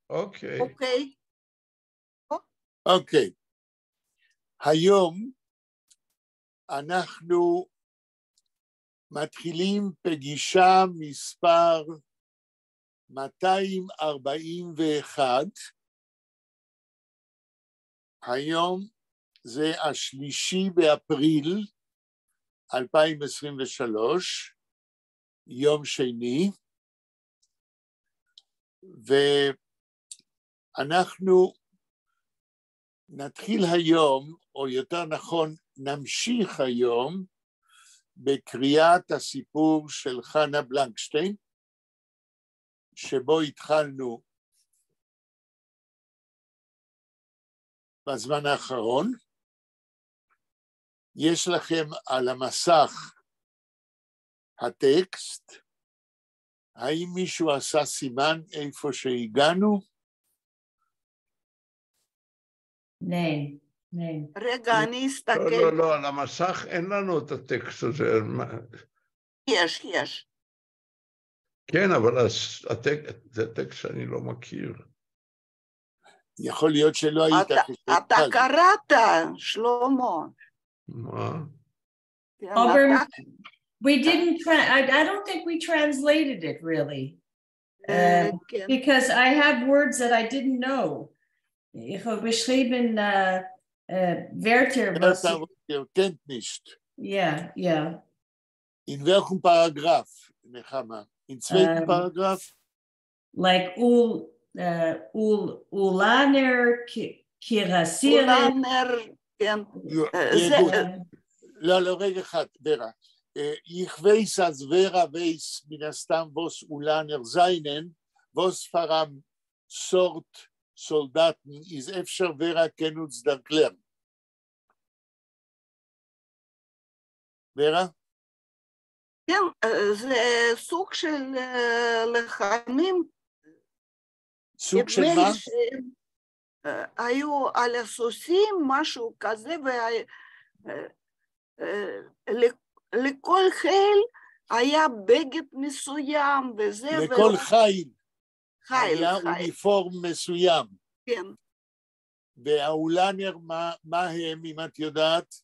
אוקיי. אוקיי. אוקיי. היום אנחנו מתחילים פגישה מספר 241. היום זה השלישי באפריל 2023, יום שני, ואנחנו נתחיל היום, או יותר נכון נמשיך היום, בקריאת הסיפור של חנה בלנקשטיין, שבו התחלנו בזמן האחרון. יש לכם על המסך הטקסט. האם מישהו עשה סימן איפה שהגענו? ניין, ניין. רגע, אני לא, אסתכל. לא, לא, על המסך אין לנו את הטקסט הזה. יש, יש. כן, אבל זה טקסט שאני לא מכיר. יכול להיות שלא היית אתה קראת, שלמה. מה? כן, אובר, we didn't, I don't think we translated it really. כן. Because I have words that I didn't know. איך האָב געשריבן ווערטער וואָס ווערטער איר קענט נישט. Yeah. אין וועלכן פּאַראַגראַף, נחמה? אין צווייטן פּאַראַגראַף? Like אולאַנער קיראַסירן. אולאַנער, כן. זה לא, לא, רגע אחד, ורה. איך ווייס אַז ורה ווייס מן הסתם וואָס אולאַנער זײַנען, וואָס פֿאַר אַ סאָרט סאָלדאַטן איז אפֿשר ורה קען אונדז דערקלערן. ורה? כן, זה סוג של לחמים. סוג של נדמה מה? לי שהם היו על הסוסים, משהו כזה, ולכל חיל היה בגד מסוים וזה. לכל ולא חיל חיל, היה חיל. אוניפורם מסוים. כן. והאולנר, מה הם, אם את יודעת?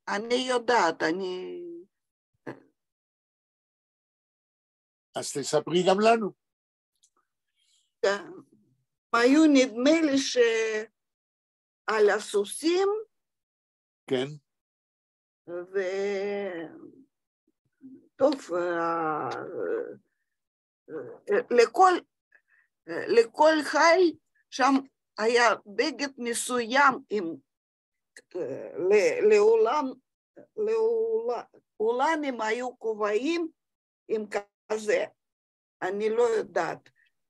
אני יודעת, אני. אז תספרי גם לנו. כן. היו נדמה לי שעל הסוסים. כן. טוב, לכל חיל שם היה בגד מסוים עם לאולנים היו כובעים עם כזה, אני לא יודעת.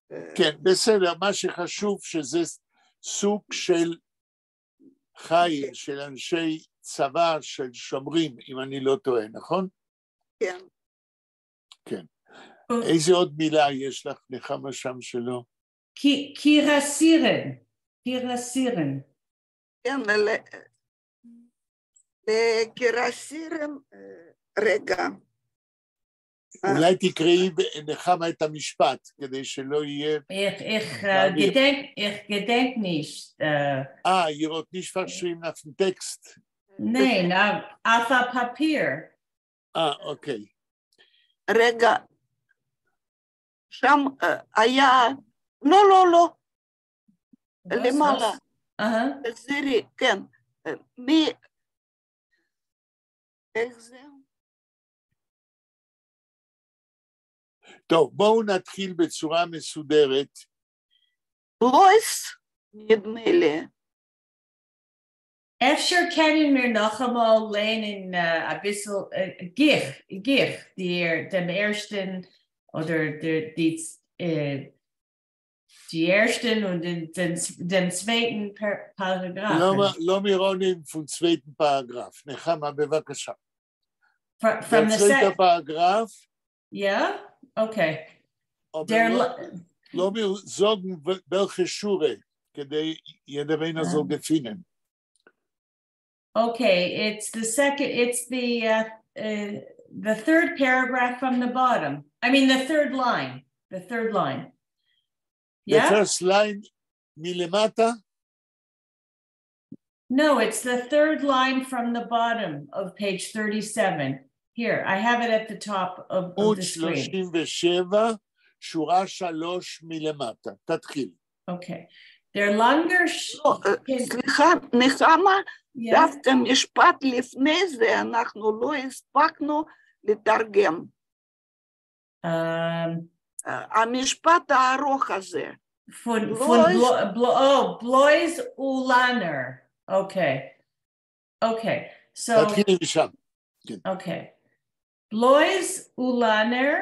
כן, בסדר, מה שחשוב שזה סוג של חיל, של אנשי צבא, של שומרים, אם אני לא טועה, נכון? כן. כן. איזה עוד מילה יש לך, נחמה, שם שלא? קיראסירן, קיראסירן. כן, לקיראסירן, רגע. אולי תקראי נחמה את המשפט, כדי שלא יהיה. איך געדענק נישט. איר האָט נישט פֿאַרשריבן אויפֿן טעקסט. ניין, אויף אַ פּאַפּיר. אוקיי. רגע, שם היה, לא, לא, לא, למעלה. תחזרי, כן. מי, איך זה? טוב, בואו נתחיל בצורה מסודרת. בלויס, נדמה לי. אפֿשר קענען מיר נאָך אַמאָל לייענען אַ ביסל גיך, גיך, דעם ערשטן אָדער די ערשטן און דעם צווייטן פּאַראַגראַף. לאָמיר אָנהייבן פֿון צווייטן פּאַראַגראַף. נחמה, בבקשה. From the צווייטער פּאַראַגראַף. Yeah? Okay. לאָמיר זאָגן, וועלכע שורה, כדי יעדער איינער זאָל געפֿינען. Okay, it's the second, it's the third paragraph from the bottom. I mean, the third line, the third line. The Yeah? first line מלמטה? No, it's the third line from the bottom of page 37. Here, I have it at the top of עמוד the screen. 37, שורה 3 מלמטה. תתחיל. Okay. דער לאַנגער... לא, סליחה, נחמה, Yeah. דווקא משפט לפני זה אנחנו לא הספקנו לתרגם. המשפט הארוך הזה. פֿון, פֿון oh, בלויז אולאַנער. Okay. Okay. So, תתחילי משם. okay. בלויז אולאַנער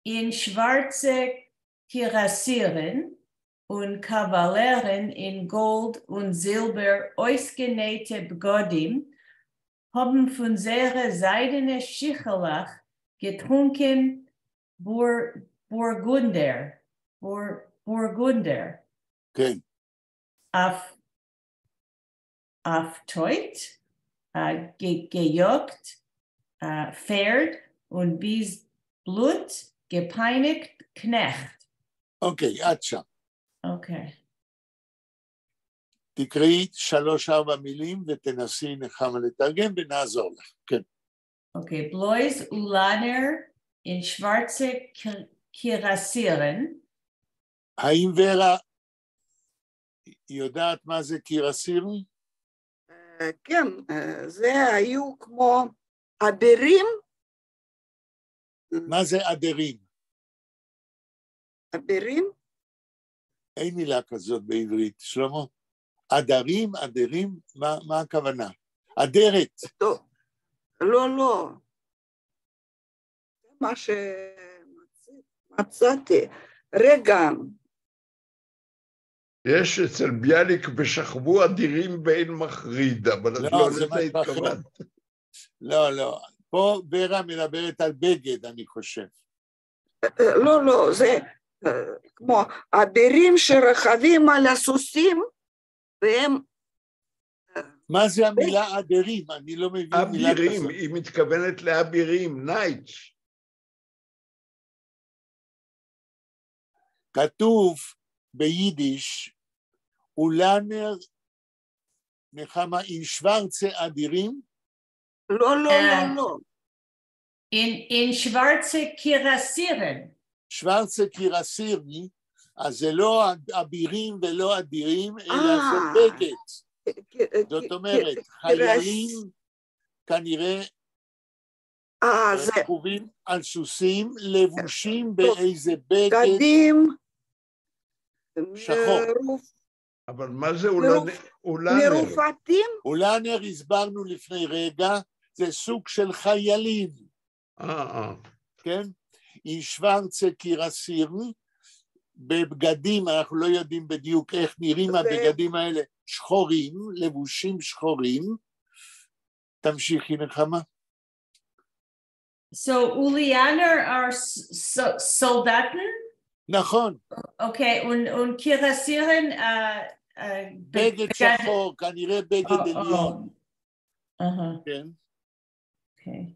אין שוואַרצע קיראַסירן און קאַוואַלערן אין גאָלד און זילבער אויסגענייטע בגדים האָבן פֿון זייערע זײַדענע שיכעלעך געטרונקען בורגונדער, בורגונדער. כן. אויף טויט, געיאָגט, פֿערד און ביז בלוט געפּײַניקט קנעכט. אוקיי, עד שם. אוקיי. תקראי שלוש-ארבע מילים ותנסי נחמה לתרגם ונעזור לך. כן. אוקיי, בלויז אולאַנער אין שוואַרצע קיראַסירן. האם ורה יודעת מה זה קירסירן? כן, זה היו כמו אבירים. מה זה אדרים? אבירים? אין מילה כזאת בעברית, שלמה. עדרים, אדרים, מה הכוונה? אדרת. טוב, לא, לא. מה שמצאתי. רגע. יש אצל ביאליק ושכבו אדירים ואין מחריד, אבל את לא, לא זה לזה משהו אחר. התכוונת. לא, לא. פה ורה מדברת על בגד, אני חושב. לא, לא, זה כמו אבירים שרכבים על הסוסים, והם... מה זה המילה אדרים? אני לא מבין מילה אבירים, כזאת. היא מתכוונת לאבירים, knights. כתוב ביידיש, אולאַנער נחמה אין שוואַרצע אדירים? לא, לא, לא, לא. אין שוואַרצע קיראַסירן. שוואַרצע קיראַסירן, אז זה לא אבירים ולא אדירים, אלא זה בגד. זאת אומרת, חיילים כנראה רכובים על סוסים, לבושים באיזה בגד בגדים שחור. אבל מה זה אולאנר? מרופטים? אולאנר הסברנו לפני רגע, זה סוג של חיילים. כן? אין שוואַרצע קיראַסירן, בבגדים, אנחנו לא יודעים בדיוק איך נראים הבגדים האלה, שחורים, לבושים שחורים. תמשיכי נחמה. So אוליאַנער are סאָלדאַטן? נכון. אוקיי, און קיראַסירן בגד שחור, כנראה בגד עליון. כן. אוקיי.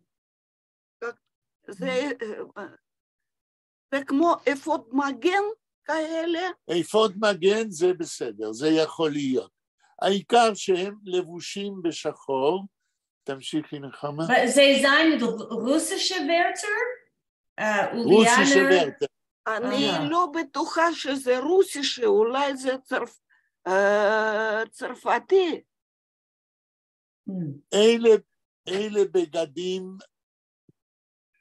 זה כמו אפוד מגן כאלה? אפוד מגן זה בסדר, זה יכול להיות. העיקר שהם לבושים בשחור. תמשיכי נחמה. זה זײַנען רוסישע ווערטער? רוסישע ווערטער. אני לא בטוחה שזה רוסישע, אולי זה צרפתי. אלה בגדים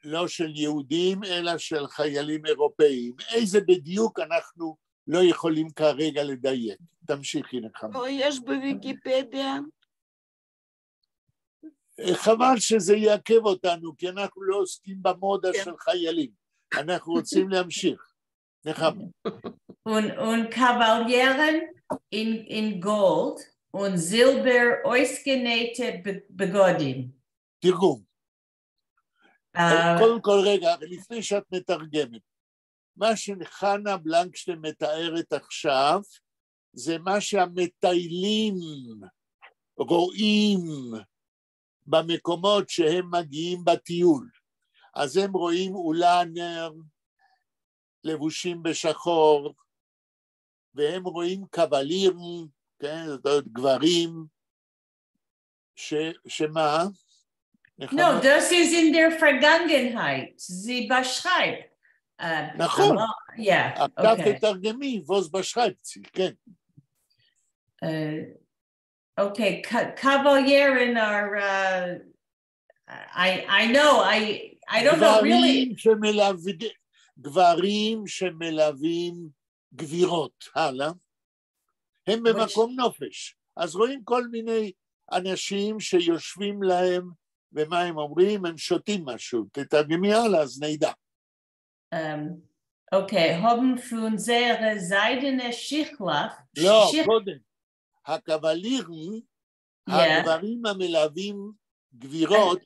לא של יהודים, אלא של חיילים אירופאים. איזה בדיוק אנחנו לא יכולים כרגע לדייק. תמשיכי נחמה. לא, יש בוויקיפדיה. חבל שזה יעכב אותנו, כי אנחנו לא עוסקים במודה של חיילים. אנחנו רוצים להמשיך. נחמה. און קאַוואַלערן אין גאָלד און זילבער אויסגענייטע בגדים. תרגום. קודם כל, רגע, לפני שאת מתרגמת, מה שחנה בלנקשטיין מתארת עכשיו, זה מה שהמטיילים רואים במקומות שהם מגיעים בטיול. אז הם רואים אולאנר לבושים בשחור, והם רואים קאַוואַלירן, כן, זאת אומרת גברים, שמה? No, דאָס איז אין דער פֿאַרגאַנגענהייט. זי באַשרײַבט. נכון. Yeah, עכשיו תתרגמי, וואָס באַשרײַבט זי, כן. Okay, קאַוואַלירן are, I know, I don't know really. גברים שמלווים גבירות, הלאה. הם במקום נופש. אז רואים כל מיני אנשים שיושבים להם, ומה הם אומרים? הם שותים משהו. תתרגמי הלאה, אז נדע. אוקיי, האָבן פֿון זייערע זײַדענע שיכלעך. לא, קודם. הקבלירן, הגברים המלווים גבירות.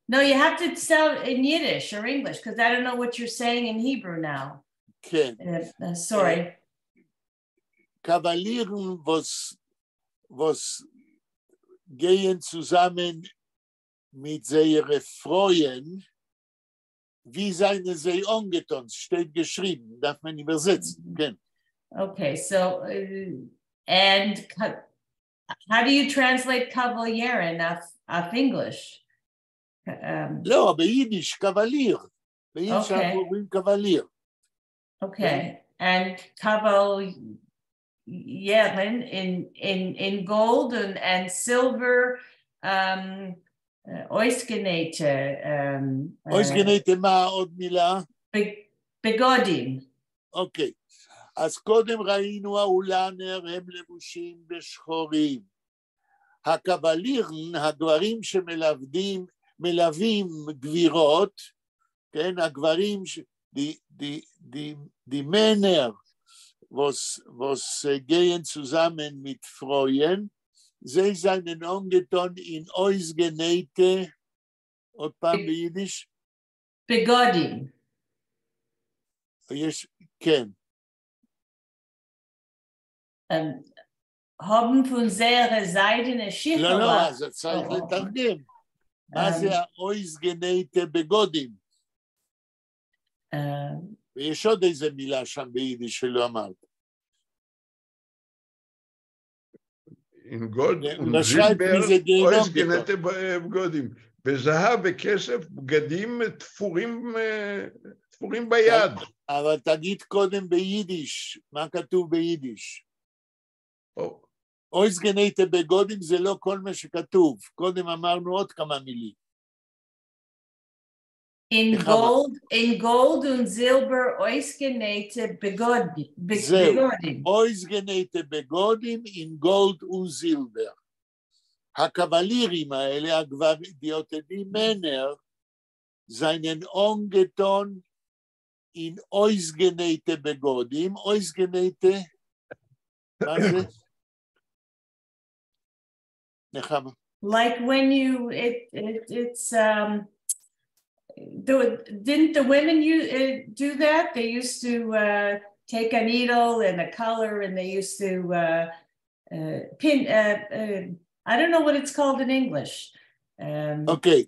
No, you have to tell in Yiddish or English, because I don't know what you're saying in Hebrew now. כן. Sorry. קאַוואַלירן, וואָס גייען צוזאַמען מיט זייערע פֿרויען, ווי זײַנען זיי אָנגעטאָן, שטייט געשריבן, דאַרף מען איבערזעצן, כן. Okay, so, and how do you translate קאַוואַלירן אויף English? לא, ביידיש, קאַוואַליר. ביידיש אנחנו אומרים קאַוואַליר. Okay, and קאַוואַלירן in gold and silver, אויסגענייטע. אויסגענייטע מה? עוד מילה? בגדים. אוקיי, אז קודם ראינו האולנר הם לבושים בשחורים. הקבלירן, הגברים שמלווים מלווים גבירות, כן, הגברים, די מענער, וואָס גייען צוזאַמען מיט פֿרויען, זיי זײַנען אָנגעטאָן אין אויסגענייטע, עוד פעם ביידיש? בגדים. יש, כן. האָבן פֿון זייערע זײַדענע שיכלעך. לא, לא, אז צריך לתרגם. מה זה האויסגענייטע בגדים? ויש עוד איזה מילה שם ביידיש שלא אמרת. אין גאָלד און זילבער, אויסגענייטע בגדים. בזהב וכסף, בגדים תפורים ביד. אבל תגיד קודם ביידיש, מה כתוב ביידיש? אויסגענייטע בגדים זה לא כל מה שכתוב, קודם אמרנו עוד כמה מילים. In gold, אין גאָלד און זילבער אויסגענייטע בגדים. זהו, אויסגענייטע בגדים אין גאָלד און זילבער. הקבלירים האלה, די מענער, זײַנען אָנגעטאָן אין אויסגענייטע בגדים, אויסגענייטע, מה זה? נחמה. Like when you, it's, didn't the women you do that? They used to take a needle and a color and they used to pin, I don't know what it's called in English. אוקיי,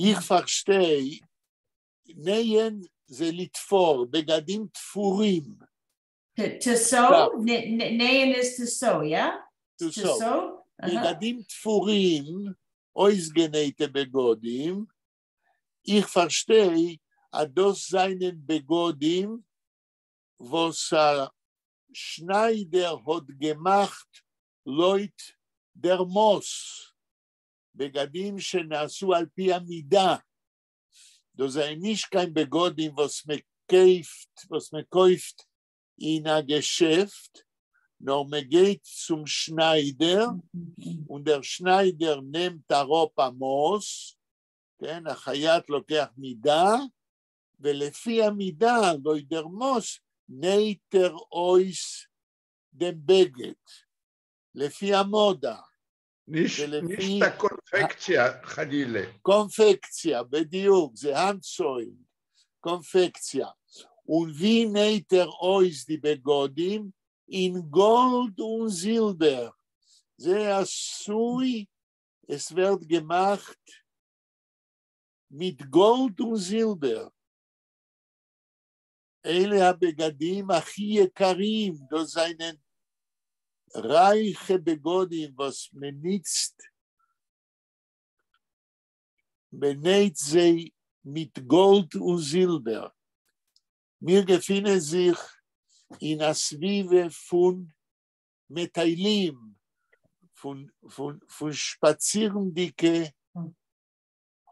איך פֿאַרשטיי, נייען זה לתפור, בגדים תפורים. To sew? נייען is to sew, yeah? To sew. בגדים תפורים, אויסגענייטע בגדים, איך פֿאַרשטיי, אַז דאָס זײַנען בגדים, וואָס אַ שנײַדער האָט געמאַכט לויט דער מאָס, בגדים שנעשו על פי המידה. דאָס זײַנען נישט קיין בגדים, וואָס מע קויפֿט, וואָס מע קויפֿט אין אַ געשעפֿט, נאָר מע גייט צום שנײַדער, און דער שנײַדער נעמט אַראָפּ אַ מאָס, כן, החייט לוקח מידה, ולפי המידה, לויט דער מאָס, נייט ער אויס דעם בגד, לפי המודה. נישט קאָנפֿעקציע, חלילה. קאָנפֿעקציע, בדיוק, זה hand-sewing, קאָנפֿעקציע. און ווי נייט ער אויס די בגדים? אין גאָלד און זילבער. זה עשוי, עס ווערט געמאַכט מיט גאָלד און זילבער. אלה הבגדים הכי יקרים, דאָס זײַנען רײַכע בגדים, וואָס מע ניצט, מע נייט זיי מיט גאָלד און זילבער. מיר געפֿינען זיך אין אַ סבֿיבֿה פֿון מטיילים, פֿון שפּאַצירנדיקע,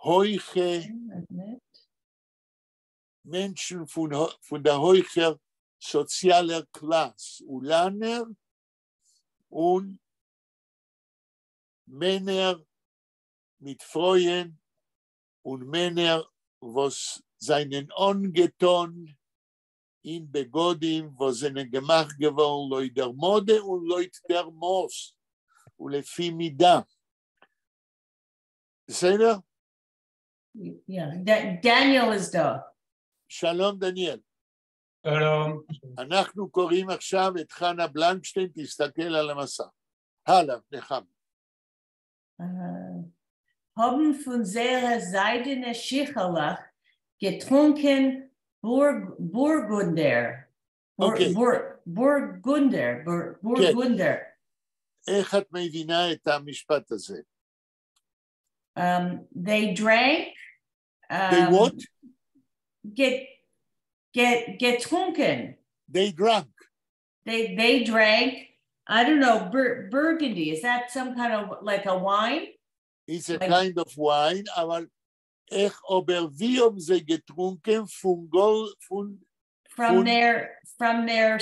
הויכע מענטשן פֿון דער הויכער סאָציאַלער קלאַס, אולאַנער און מענער מיט פֿרויען און מענער, וואָס זײַנען אָנגעטאָן אין בגדים, וואָס זענען געמאַכט געוואָרן לויט דער מאָדע און לויט דער מאָס ולפי מידה. בסדר? Yeah, Daniel is דאָ. שלום דניאל. שלום. אנחנו קוראים עכשיו את חנה בלנקשטיין, תסתכל על המסך. הלאה, נחמה. האָבן פֿון זייערע זײַדענע שיכעלעך געטרונקען בורגונדער. אוקיי. בורגונדער, בורגונדער. איך את מבינה את המשפט הזה? They drank. They what? געטרונקען. They drank. They drank, I don't know, Burgundy. Is that some kind of like a wine? It's a kind of wine, אבל איך אָבער ווי האָבן זיי געטרונקען פֿון גאָלד, פֿון From their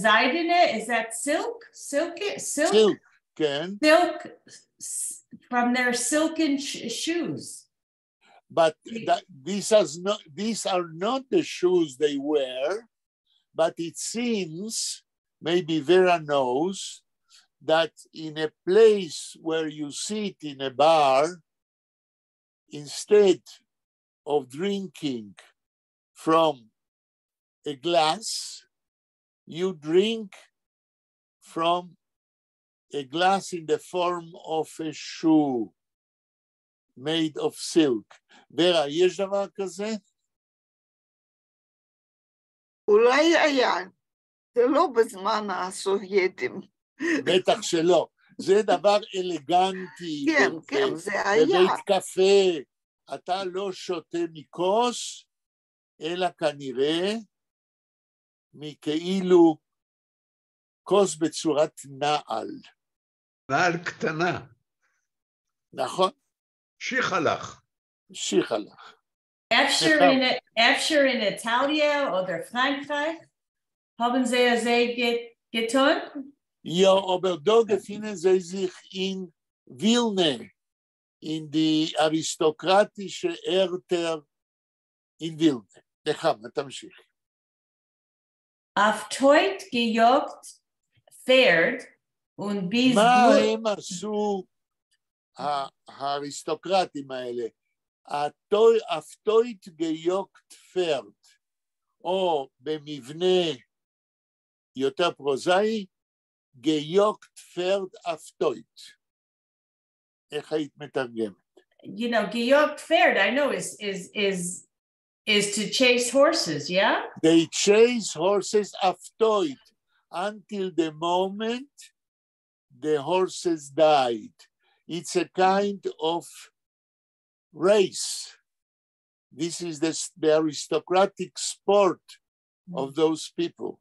זײַדענע, is that silk? Silk? Silk? Silk, כן. Silk, from their silken shoes. But that, this has not, these are not the shoes they wear, but it seems, maybe Vera knows, that in a place where you sit in a bar, instead of drinking from a glass, you drink from a glass in the form of a shoe made of silk. ורה, יש דבר כזה? אולי היה, זה לא בזמן הסובייטים. בטח שלא. זה דבר אלגנטי. כן, כן, זה היה. בבית קפה אתה לא שותה מכוס, אלא כנראה מכאילו כוס בצורת נעל. נעל קטנה. נכון. שיכלעך. שיכלעך. אפֿשר אין איטאַליע אָדער פֿראַנקרײַך האָבן זיי אַזוי געטאָן? יאָ, אָבער דאָ געפֿינען זיי זיך אין ווילנע, אין די אַריסטאָקראַטישע ערטער אין ווילנע. נחמה, תמשיך. אויף טויט געיאָגט פֿערד און ביז מה הם עשו האריסטוקרטים האלה? אויף טויט געיאָגט פֿערד, או במבנה יותר פרוזאי, געיאָגט פֿערד אויף טויט. איך היית מתרגמת? געיאָגט פֿערד, I know, is to chase horses, yeah? They chase horses אויף טויט until the moment the horses died. It's a kind of race. This is the aristocratic sport of those people.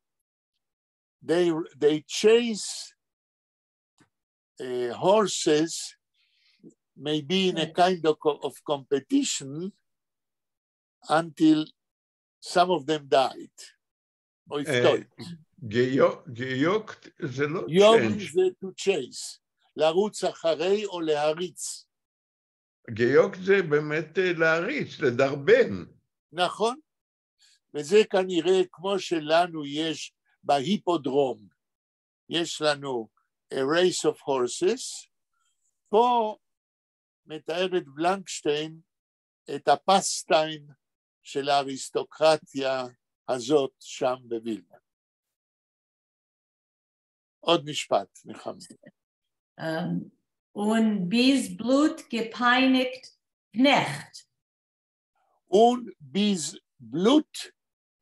They chase horses, maybe in a kind of competition, until some of them died. או טויט. געיאָגט זה לא יאָגן זה to chase, לרוץ אחרי או להריץ. געיאָגט זה באמת להריץ, לדרבן. נכון, וזה כנראה כמו שלנו יש בהיפודרום, יש לנו a race of horses, פה מתארת בלנקשטיין את ה pastime של האריסטוקרטיה הזאת שם בווילנה. עוד משפט, נחמה. און ביז בלוט געפּײַניקט קנעכט. און ביז בלוט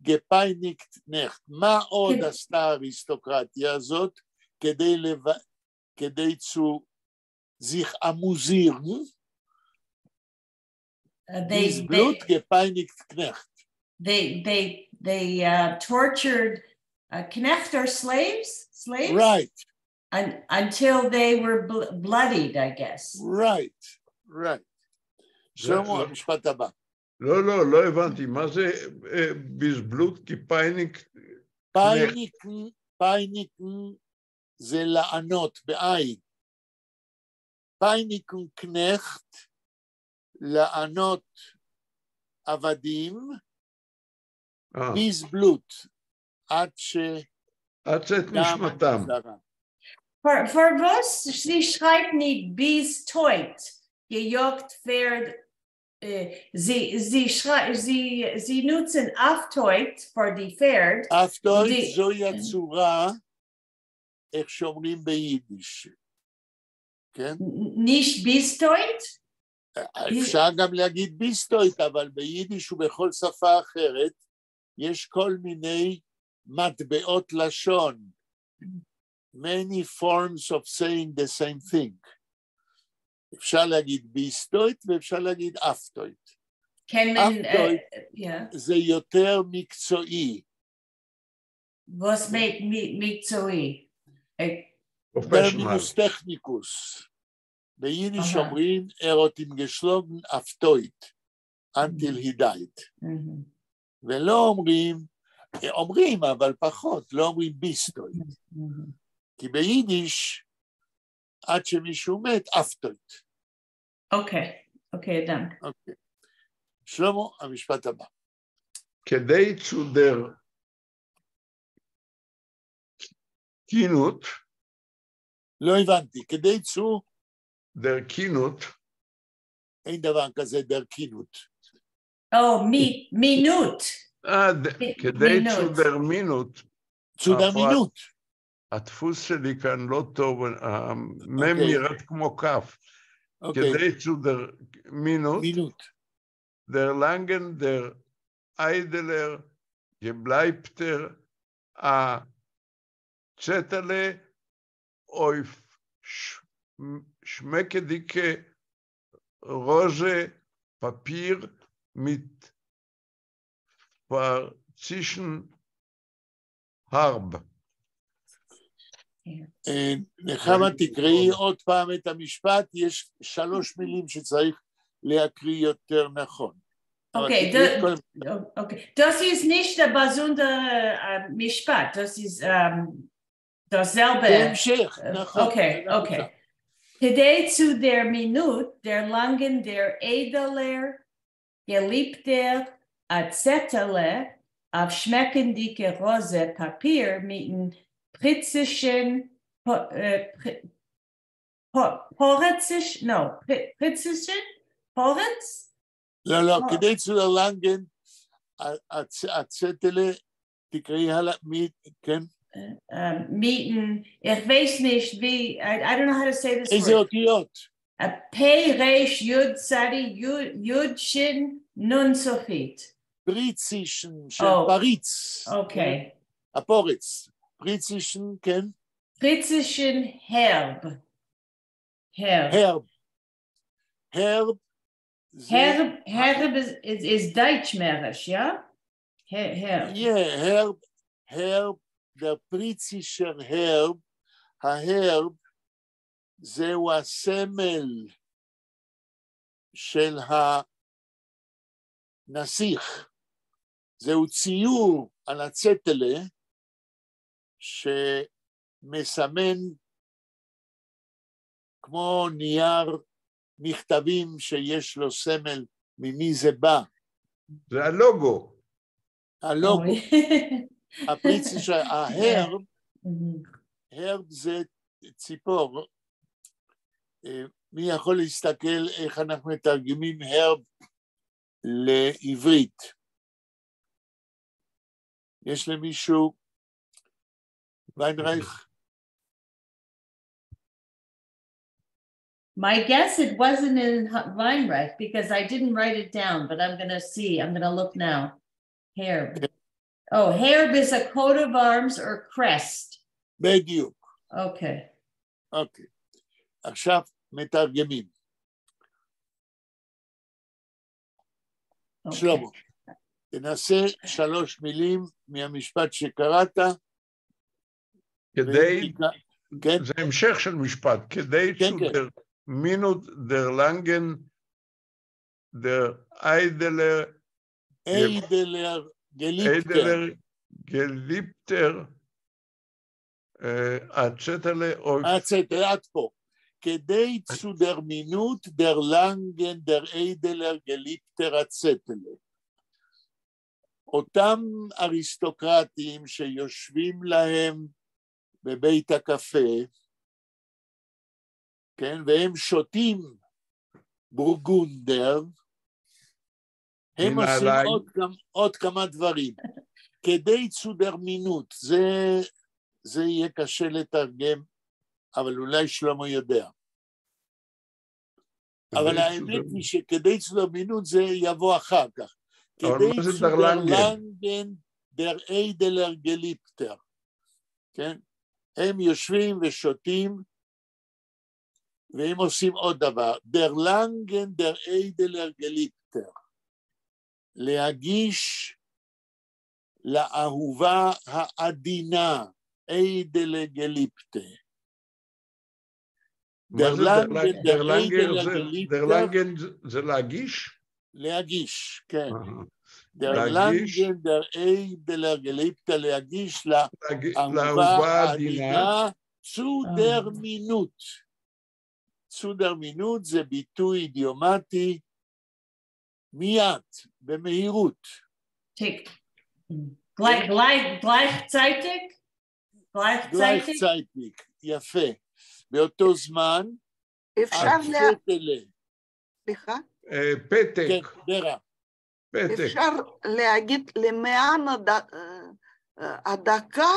געפּײַניקט קנעכט. מה עוד כן. עשתה האריסטוקרטיה הזאת כדי צו זיך אַמוזירן? ביז בלוט געפּײַניקט קנעכט. They tortured קנעכט or slaves? Slaves? Right. Until they were bloodied, I guess. Right. שלמה, המשפט הבא. לא, לא, לא הבנתי, מה זה ביז בלוט געפּײַניקט? פּײַניקן, פּײַניקן זה לענות בעין. פּײַניקן קנעכט, לענות עבדים, ביז בלוט, עד ש... עד צאת נשמתם. פֿאַר וואָס זי שרײַבט נישט ביז טויט, געיאָגט פֿערד, זי נוצן אויף טויט פֿאַר די פֿערד. אויף טויט זוהי הצורה, איך שאומרים ביידיש, כן? נישט ביז טויט? אפשר גם להגיד ביז טויט, אבל ביידיש ובכל שפה אחרת יש כל מיני מטבעות לשון. Many forms of saying the same thing. אפשר להגיד ביז טויט ואפשר להגיד אויף טויט. אויף טויט זה יותר מקצועי. וואָס מקצועי? טרמינוס טכניקוס. ביידיש אומרים, ער האָט אים געשלאָגן אויף טויט, until he died. ולא אומרים, אומרים אבל פחות, לא אומרים ביז טויט. כי ביידיש, עד שמישהו מת, אויף טויט. אוקיי, דאַנק. אוקיי. שלמה, המשפט הבא. כּדי צו דער קינות, לא הבנתי, כּדי צו? דער קינות. אין דבר כזה דער קינות. או, מינות. כּדי צו דער מינות. צו דער מינות. הדפוס שלי כאן לא טוב, המם נראית כמו כף. כּדי צו דער מינוט, דערלאַנגען דער איידעלער געבלײַבטער אַ צעטעלע אויף שמעקעדיקע ראָזע פּאַפּיר מיט פּריצישן האַרב. נחמה, תקראי עוד פעם את המשפט, יש שלוש מילים שצריך להקריא יותר נכון. אוקיי, דאָס איז נישט אַ באַזונדערער משפּט, דאָס איז דאָס זעלבע. בהמשך, נכון. אוקיי. כּדי צו דער מינוט, דערלאַנגען דער איידעלער, געליבטער, אַ צעטעלע אויף שמעקנדיקע ראָזע פּאַפּיר מיטן פּריצישן, פּאָרעציש, no, פּריצישן, פּאָרעץ? לא, לא, כּדי צו דערלאַנגען, אַ צעטעלע, תקראי הלאה, כן? מיטן, איך ווייס נישט ווי, I don't know how to say this word. איזה אותיות? פ' ר' י' צדי י' שין נון סופית. פּריצישן של פּריץ. אוקיי. הפורץ. פּריצישן, כן? פּריצישן הערב. הערב. הערב. הערב is דײַטשמעריש, יאָ? הערב. Yeah, הערב, הערב, דער פּריצישער הערב, ההערב, זהו הסמל של הנסיך. זהו ציור על הצעטעלע שמסמן כמו נייר מכתבים שיש לו סמל ממי זה בא. זה הלוגו. הלוגו. הפריציש, ההערב, הערב זה ציפור. מי יכול להסתכל איך אנחנו מתרגמים הערב לעברית? יש למישהו ויינרייך? My guess it wasn't in Weinreich because I didn't write it down, but I'm going to see. I'm going to look now. הערב. Oh, הערב is a coat of arms or crest. בדיוק. Okay. אוקיי. עכשיו מתרגמים. Okay. שלמה, תנסה שלוש מילים מהמשפט שקראת. כדי, כן, זה המשך של משפט, כדי כן, צו כן. דער מינוט דערלאַנגען דער איידעלער איידעלער געליבטער. איידעלער געליבטער אַ צעטעלע אויף אַ צעטל, עד פה. כדי צו דער מינוט דערלאַנגען דער איידעלער געליבטער אַ צעטעלע. אותם אריסטוקרטים שיושבים להם בבית הקפה, כן, והם שותים בורגונדר, הם עושים מנעליים. עוד כמה דברים. כדי צו דער מינוט, זה יהיה קשה לתרגם, אבל אולי שלמה יודע. אבל כדי האמת צו דער- היא שכדי צו דער מינוט זה יבוא אחר כך. אבל כדי מה זה צו דערלאַנגען? דערלאַנגען דער איידעלער געליבטער, כן? הם יושבים ושותים, והם עושים עוד דבר, דערלאַנגען דער איידעלער געליבטער, להגיש לאהובה העדינה, איידעלע געליבטע. מה זה דערלאַנגען דער דערלאַנגען איידעלער זה- געליבטער, דערלאַנגען זה להגיש? להגיש, כן. אהה. דערלאַנגען דער איידעלער געליבטער, להגיש לאהובה לאהובה העדינה, העדינה, צו דער מינוט. צו דער מינוט זה ביטוי אידיומטי מיד, במהירות. Take gleichzeitig? Gleichzeitig? גלייכצייטיק, יפה. באותו זמן, אפשר לה... אַ צעטעלע, סליחה? פתק, כן, ורה, פתק, אפשר להגיד למען הדקה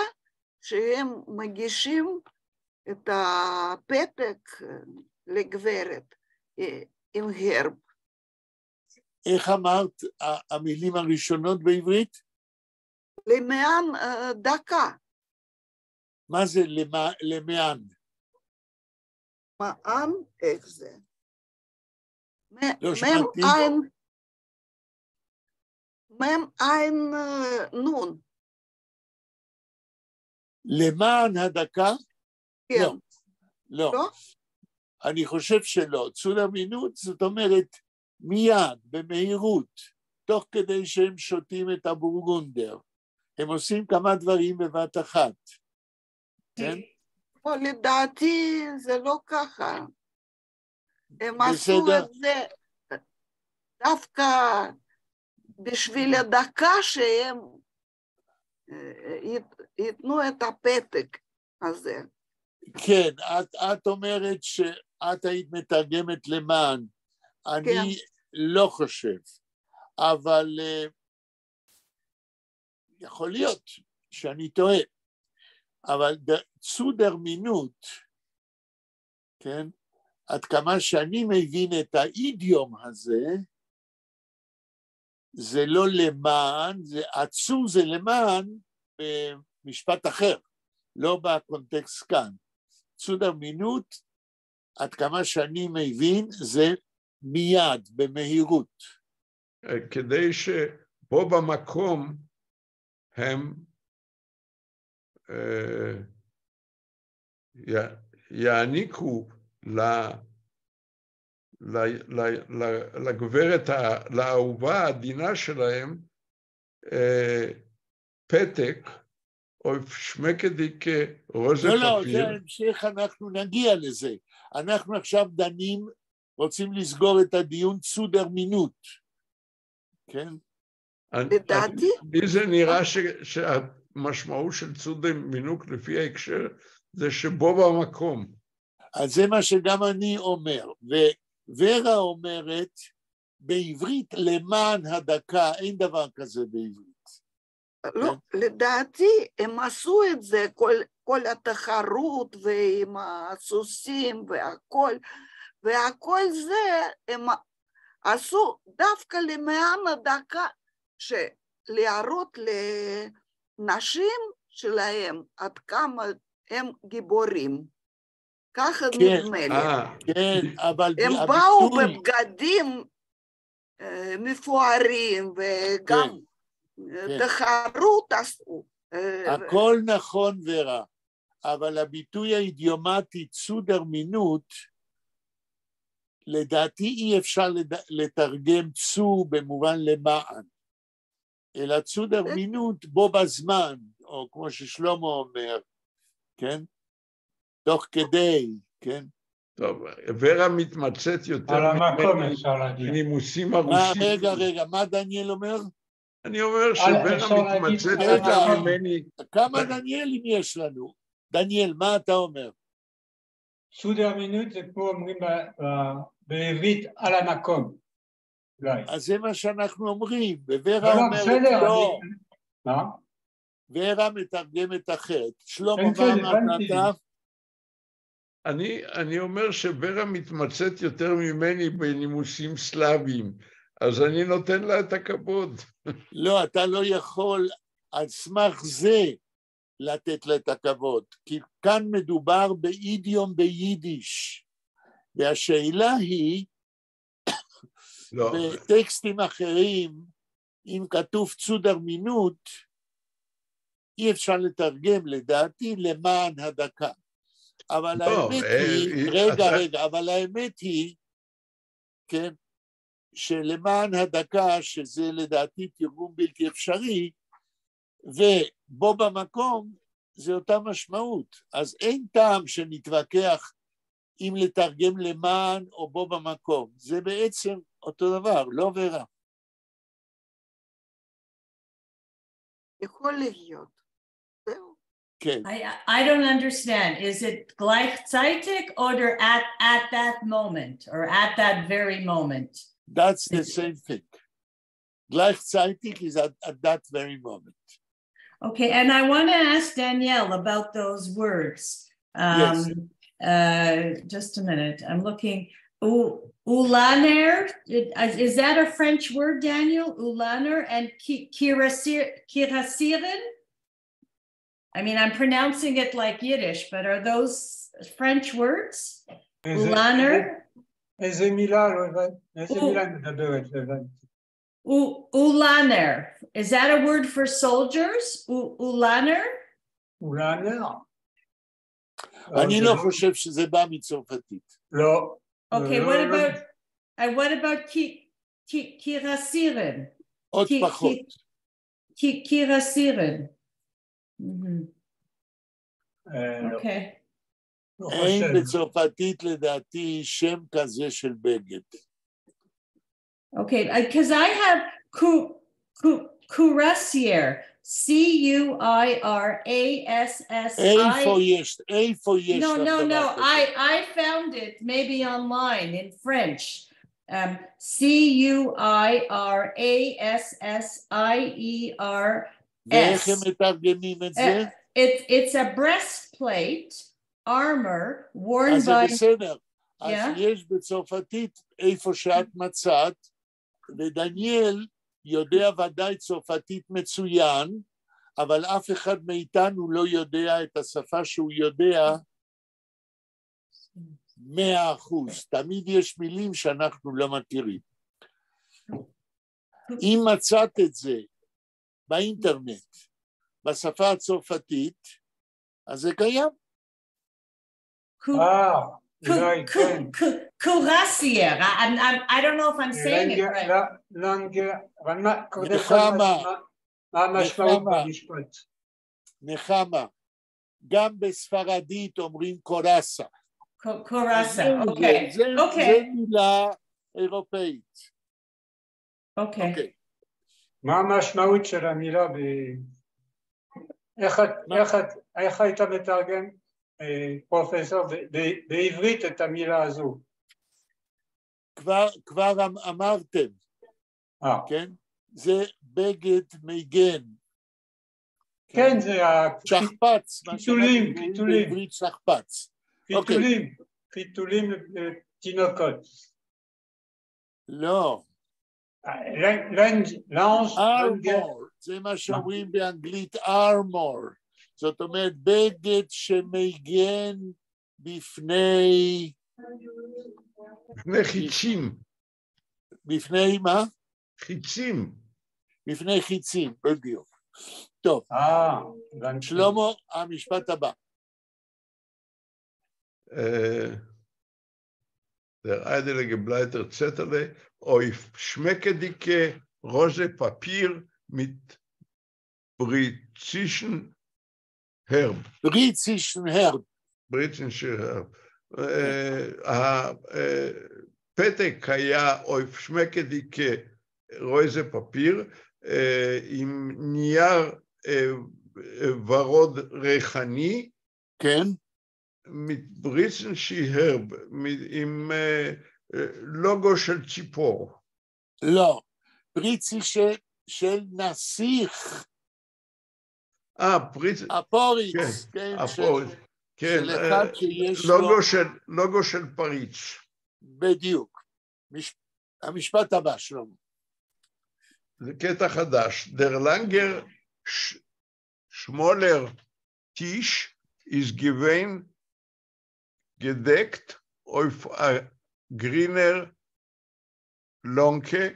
שהם מגישים את הפתק לגברת עם הערב. איך אמרת המילים הראשונות בעברית? למען דקה. מה זה למען? מען, איך זה? לא מם שמעתי. עין, מם עין נון. למען הדקה? כן. לא. לא. לא? אני חושב שלא. צו דער מינוט, זאת אומרת, מיד, במהירות, תוך כדי שהם שותים את הבורגונדר. הם עושים כמה דברים בבת אחת. כן? לא, לדעתי זה לא ככה. הם עשו בסדר. את זה דווקא בשביל הדקה שהם ייתנו את הפתק הזה. כן, את אומרת שאת היית מתרגמת למען. אני כן. לא חושב, אבל יכול להיות שאני טועה. אבל צו דער מינוט, כן, עד כמה שאני מבין את האידיום הזה, זה לא למען, זה הצו זה למען במשפט אחר, לא בקונטקסט כאן. צו דער מינוט, עד כמה שאני מבין, זה מיד, במהירות. כדי שפה במקום הם יעניקו לגברת, לאהובה העדינה שלהם, פתק, או שמעקעדיקע ראָזע לא, לא, פּאַפּיר. זה ההמשך, אנחנו נגיע לזה. אנחנו עכשיו דנים, רוצים לסגור את הדיון צו דער מינוט, כן? לדעתי... לי זה נראה שהמשמעות של צו דער מינוט לפי ההקשר, זה שבו במקום. אז זה מה שגם אני אומר, וורה אומרת, בעברית למען הדקה, אין דבר כזה בעברית. לא, לדעתי הם עשו את זה, כל התחרות ועם הסוסים והכל, והכל זה הם עשו דווקא למען הדקה, שלהראות הנשים שלהם, עד כמה הם גיבורים. ככה כן. נדמה לי. כן, אבל הם באו הביטוי, בבגדים מפוארים וגם כן. תחרות עשו. הכל נכון ורה, אבל הביטוי האידיומטי צו דער מינוט, לדעתי אי אפשר לתרגם צו במובן למען, אלא צו דער מינוט בו בזמן, או כמו ששלמה אומר, כן? תוך כדי, כן? טוב, ורה מתמצאת יותר על המקום ממני אפשר להגיד. בנימוסים מה, הרוסיים. רגע, רגע, מה דניאל אומר? אני אומר שוורה אפשר להגיד מתמצאת על יותר המקום. ממני. כמה דניאלים יש לנו? דניאל, מה אתה אומר? צו דער מינוט זה כמו אומרים בעברית על המקום. אולי. אז זה מה שאנחנו אומרים, וורה לא, לא, אומרת בסדר. לא, מה? ורה מתרגמת אחרת. שלמה, כן, מה כן, אמרת הבנתי. אתה? אני אומר שוורה מתמצאת יותר ממני בנימוסים סלאביים, אז אני נותן לה את הכבוד. לא, אתה לא יכול על סמך זה לתת לה את הכבוד, כי כאן מדובר באידיום ביידיש, והשאלה היא, לא, בטקסטים אחרים, אם כתוב צו דער מינוט, אי אפשר לתרגם לדעתי למען הדקה. אבל לא, האמת היא, רגע, רגע, אבל האמת היא, כן, שלמען הדקה, שזה לדעתי תרגום בלתי אפשרי, ובו במקום זה אותה משמעות. אז אין טעם שנתווכח אם לתרגם למען או בו במקום. זה בעצם אותו דבר, לא ורה. יכול להיות. זהו. כן. I don't understand. Is it גלײַכצײַטיק or at that moment or at that very moment? That's the same thing. גלײַכצײַטיק is at that very moment. Okay, and I want to ask Danielle about those words. Yes. Just a minute. I'm looking. אולאַנער, is that a French word, Daniel? אולאַנער and קויראַסירן? I mean, I'm pronouncing it like Yiddish, but are those French words? אולאַנער? איזה מילה, לא הבנתי, איזה מילה מדברת, לא הבנתי. אולאַנער. Is that a word for soldiers? אולאַנער? אולאַנער? אני לא חושב שזה בא מצרפתית. לא. Okay, what about קויראַסירן? עוד פחות. קויראַסירן. אוקיי. אין בצרפתית לדעתי שם כזה של בגד. Okay, because I have cuirassier, C-U-I-R-A-S-S-I. איפה יש, איפה יש No, no, no, I found it maybe online in French. C-U-I-R-A-S-S-I-E-R-S. ואיך הם מתרגמים את זה? It's a breastplate armor worn אז זה by... בסדר. אז יש בצרפתית איפה שאת מצאת, ודניאל יודע ודאי צרפתית מצוין, אבל אף אחד מאיתנו לא יודע את השפה שהוא יודע 100%. תמיד יש מילים שאנחנו לא מכירים. אם מצאת את זה באינטרנט, בשפה הצרפתית, אז זה קיים. אולי כן. Cuirassier. I don't know if I'm saying it right. לנגר, אבל מה, קודם כל, מה המשמעות במשפט? נחמה, גם בספרדית אומרים coraza. Coraza, אוקיי. זה מילה אירופאית. אוקיי. מה המשמעות של המילה ב... איך היית מתרגם, פרופסור, בעברית את המילה הזו? כבר אמרתם, כן? זה בגד מגן. כן, זה שכפ"ץ. חיתולים, חיתולים. בעברית שכפ"ץ. חיתולים, חיתולים לתינוקות. לא. לאנג', armor, זה מה שאומרים באנגלית armor, זאת אומרת בגד שמגן בפני... בפני חיצים. בפני מה? חיצים. בפני חיצים, בדיוק. טוב, שלמה, המשפט הבא. דער איידעלער געבלייטער צעטעלע אויף שמעקעדיקע ראָזע פּאַפּיר מיט פּריצישן הערב. פּריצישן הערב. פּריצישן הערב. הפתק היה אויף שמעקעדיקע ראָזע פּאַפּיר עם נייר ורוד ריחני. כן. מיט פּריצישן הערב, עם לוגו של ציפור. לא, פּריצישע של נסיך. פריץ... הפוריץ, כן, הפוריץ, כן. של אחד שיש לו... לוגו של פריץ. בדיוק. המשפט הבא, שלמה. זה קטע חדש. דער לאַנגער שמאָלער טיש איז געווען געדעקט אויף אַ גרינער לאָנקע,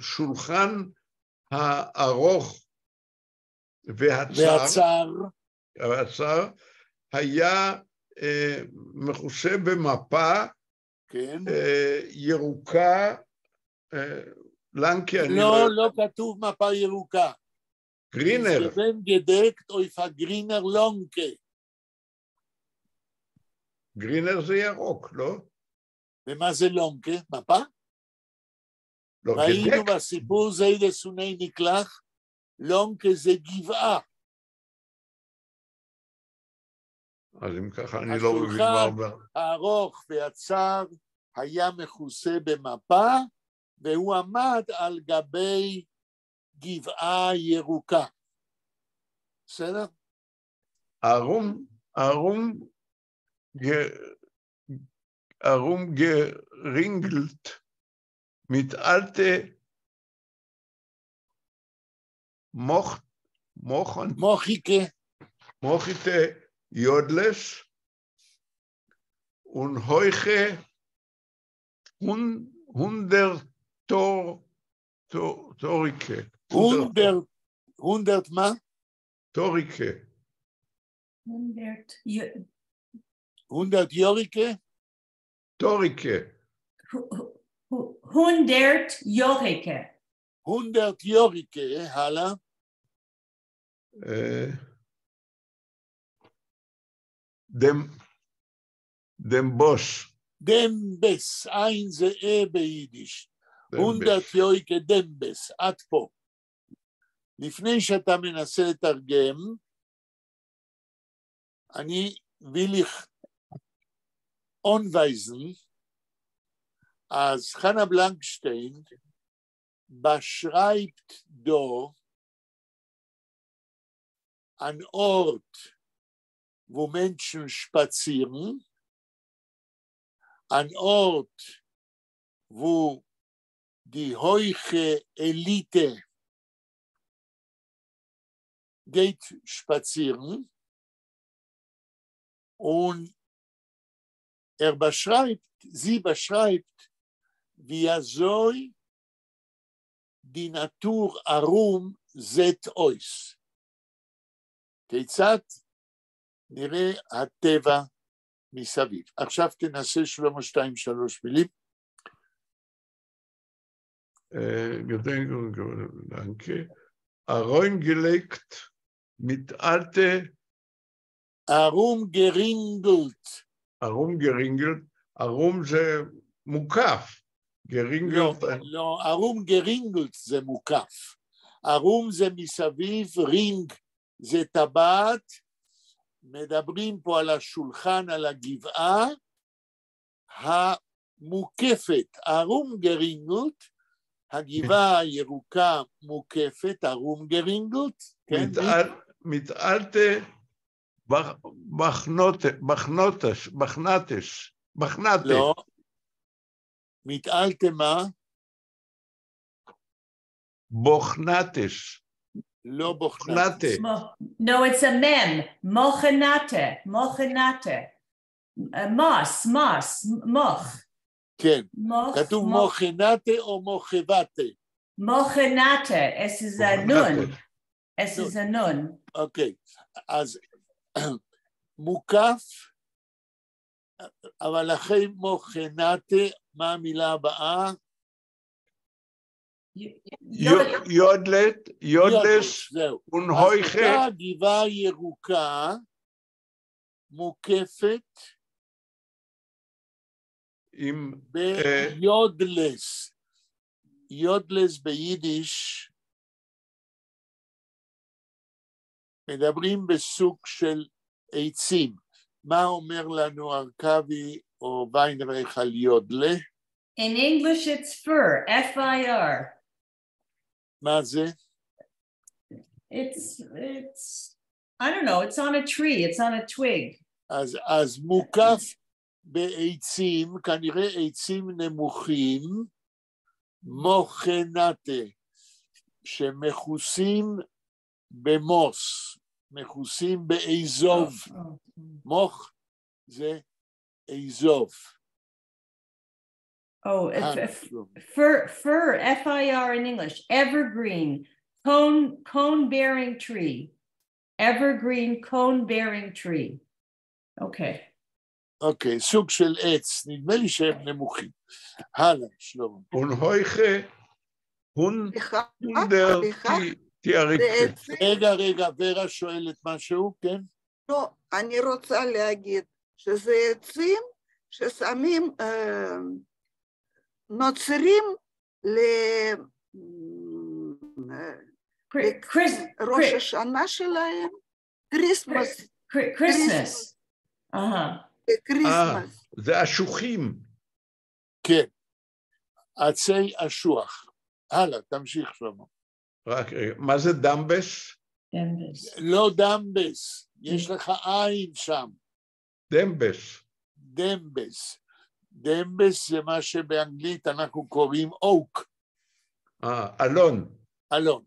השולחן הארוך והצר, והצר היה מכוסה במפה, כן. ירוקה, לאָנקע, אני לא, לא כתוב מפה ירוקה. גרינער. געווען געדעקט אויף אַ גרינער לאָנקע. גרינער זה ירוק, לא? ומה זה לאָנקע? מפה? לא, ראינו בסיפור זיידעס און אייניקלעך, לאָנקע זה גבעה. אז אם ככה אני לא מבין מה אומר. הארוך והצר היה מכוסה במפה, והוא עמד על גבי גבעה ירוקה. בסדר? ארום, ארום, אַרומגערינגלט מיט אַלטע מאָך, מאָכן, מאָכיקע. מאָכיטע יאָדלעס און הויכע הונדערט טאָריקע. הונדערט מה? טאָריקע. הונדערט הונדערט יאָריקע? טאָריקע. הונדערט יאָריקע. הונדערט יאָריקע, הלאה. דעם באָס. דעמבעס, עין זה אה ביידיש. הונדערט יאָריקע דעמבעס, עד פה. לפני שאתה מנסה לתרגם, אני וויל איך אָנווײַזן, אַז חנה בלנקשטיין באַשרײַבט דאָ אַן אָרט, וווּ מענטשן שפּאַצירן, אַן אָרט, וווּ די הויכע עליטע גייט שפּאַצירן, און ער באַשרײַבט, זי באַשרײַבט, ווי אַזוי די נאַטור אַרום זעט אויס. כיצד נראה הטבע מסביב. עכשיו תנסה שלמה שתיים שלוש מילים. אַרומגעלייגט מיט אַלטע אַרומגערינגלט. אַרומגערינגלט, אַרום זה מוקף. גערינגלט. לא, לא, אַרומגערינגלט זה מוקף. אַרום זה מסביב, רינג זה טבעת. מדברים פה על השולחן, על הגבעה המוקפת, אַרומגערינגלט, הגבעה הירוקה מוקפת, אַרומגערינגלט, כן? מיט אַלטע באַכנאַטעס, באַכנאַטע. לא. מיט אַלטע מה? בוכנאַטעס. לא בוכנאַטעס. No, it's a מם. מוכנטה. מוכנטה. מוס, מוס, מוך. כן. כתוב מוכנטה או מוכבטה? מוכנטה, עס איז א נון. עס איז א נון. אוקיי, אז מוקף, אבל אחרי מוכנטה, מה המילה הבאה? יאָדלעט, יאָדלעס, און הויכע. אז אותה גבעה ירוקה מוקפת עם ביודלס. יודלס ביידיש מדברים בסוג של עצים. מה אומר לנו ארכבי או ויינרך על יודלה? In English it's fir, F-I-R. מה זה? It's, I don't know, it's on a tree, it's on a twig. אז מוקף בעצים, כנראה עצים נמוכים, מוכנטה, שמכוסים במוס, מכוסים באזוב. מוך זה אזוב. Oh, fir, fir, F-I-R in English, evergreen, cone-bearing tree. Evergreen, cone-bearing tree. Okay. אוקיי, סוג של עץ, נדמה לי שהם נמוכים. הלאה, שלמה. און הויכע, הונדערט טיאריקע. רגע, רגע, ורה שואלת משהו, כן? לא, אני רוצה להגיד שזה עצים ששמים, נוצרים לראש השנה שלהם, Christmas. Christmas. Christmas. זה אשוחים. כן, עצי אשוח. הלאה, תמשיך שלמה. רק רגע, מה זה דמבס? דמבס. לא דמבס, יש לך עין שם. דמבס. דמבס. דמבס זה מה שבאנגלית אנחנו קוראים oak. אלון. אלון.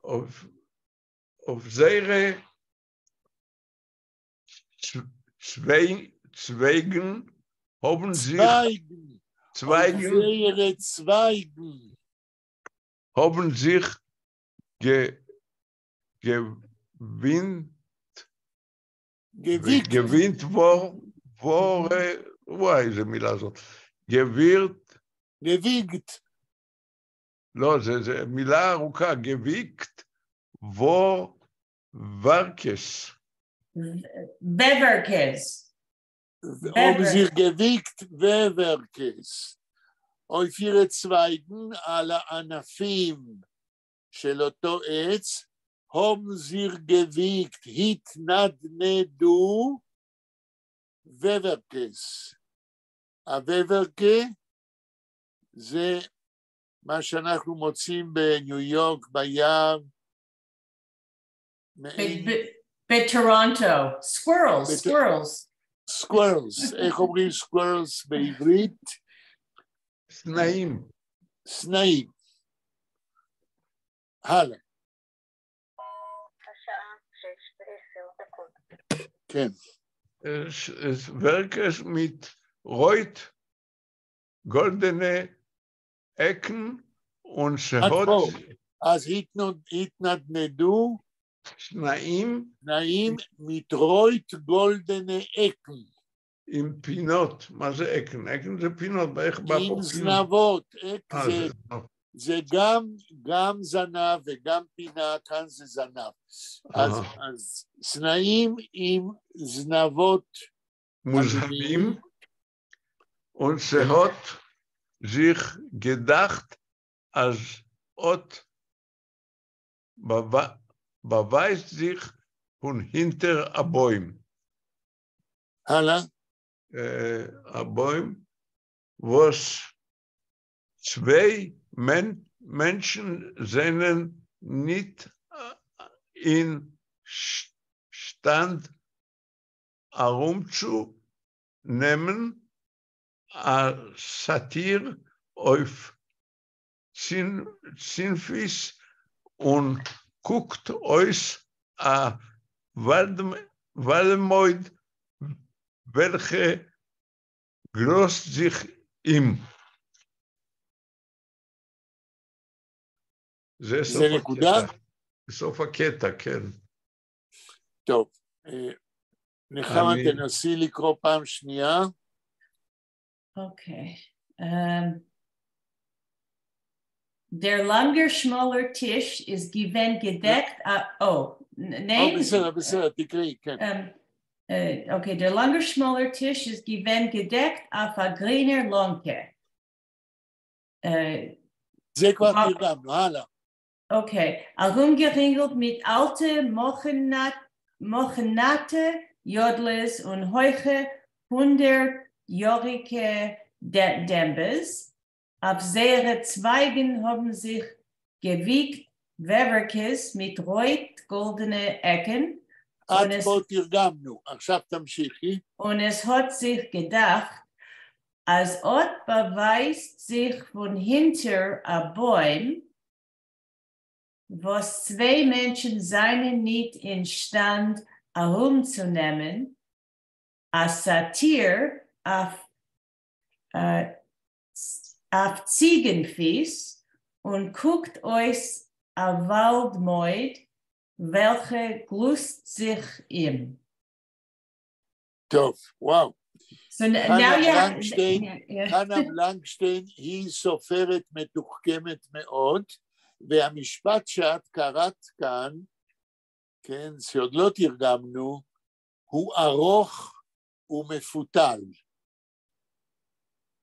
אויף זייערע צווײַגן האָבן זיך צווײַגן זייערע צווײַגן האָבן זיך געווינט געוויגט געווינט וואָר וואי, איזה מילה זאת. געווירט געוויגט. לא, זה מילה ארוכה, געוויגט וואָווערקעס. וועווערקעס. האָבן זיך געוויגט וועווערקעס. אויף אירע צווײַגן על הענפים של אותו עץ, האָבן זיך געוויגט, התנדנדו וועווערקעס. הוועווערקע זה מה שאנחנו מוצאים בניו יורק, ביער. בטורונטו, squirrels, squirrels. squirrels, איך אומרים squirrels בעברית? סנאים. סנאים. הלאה. כן. וועווערקעס מיט רויט גאָלדענע עקן און ס'האָט... אז התנדנדו סנאים. סנאים מיט רויט גאָלדענע עקן. עם פינות, מה זה עקן? עקן זה פינות, איך בא פה פינות? עם זנבות, עק זה גם זנב וגם פינה, כאן זה זנב. אז סנאים עם זנבות מוזהבים, און ס'האָט זיך געדאַכט, אַז אָט באַווײַזט זיך פֿון הינטער אַ בוים. הלאה. אַ בוים, וואָס צוויי מענטשן זענען ניט אין שטאַנד אַרומצו נעמען אַ סאַטיר אויף צינפֿיס און קוקט אויס אַ וואַלדמויד, וועלכע גלוסט זיך אים. זה סוף נקודה? סוף הקטע, כן. טוב, נחמה, תנסי לקרוא פעם שנייה. אוקיי. דער לאַנגער שמאָלער טיש איז געווען געדעקט, או, ניין? בסדר, בסדר, תקראי, כן. אוקיי, דער לאַנגער שמאָלער טיש איז געווען געדעקט אויף אַ גרינער לאָנקע. זה כבר תרגמנו, הלאה. אוקיי, אַרומגערינגלט מיט אַלטע מוכנאַטע יאָדלעס און הויכע הונדערט-יאָריקע דעמבעס. אויף זייערע צווייגן האָבן זיך געוויגט וועווערקעס מיט רויט-גאָלדענע עקן. עד פה תרגמנו, עכשיו תמשיכי. און עס האָט זיך געדאַכט, אַז אָט באַווייזט זיך פֿון הינטער אַ בוים, וואָס צוויי מענטשן זײַנען ניט אין שטאַנד אַרומצונעמען, אַ סאַטיר אויף ציגן-פֿיס און קוקט אויס אַ וואַלדמויד, וועלכע גלוסט זיך אים. טוב, וואו. חנה בלנקשטיין היא סופרת מתוחכמת מאוד, והמשפט שאת קראת כאן, כן, שעוד לא תרגמנו, הוא ארוך ומפותל.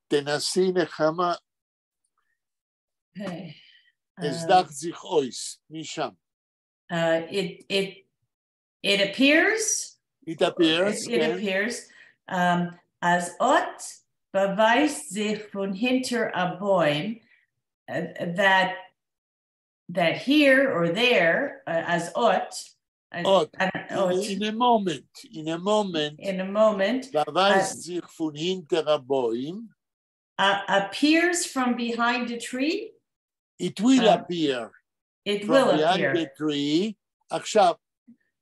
תנסי נחמה, עס דאַכט זיך אויס, משם. It appears, It appears, it appears, אַז אָט באַווייזט זיך פֿון הינטער אַ בוים, that here or there, אַז אָט, אָט, in a moment, in a moment, in a moment, באַווייזט זיך פֿון הינטער אַ בוים, appears from behind a tree. It will appear. It from will behind appear. the tree. עכשיו,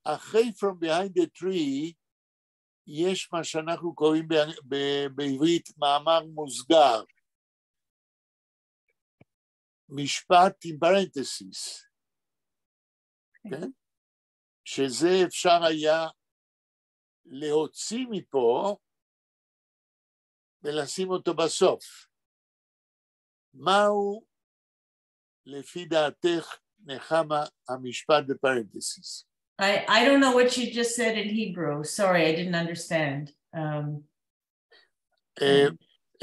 אחרי from behind the tree, יש מה שאנחנו קוראים בעברית מאמר מוסגר. משפט עם parenthesis. כן? שזה אפשר היה להוציא מפה ולשים אותו בסוף. מהו לפי דעתך נחמה המשפט ב parenthesis? I don't know what you just said in Hebrew. Sorry, I didn't understand.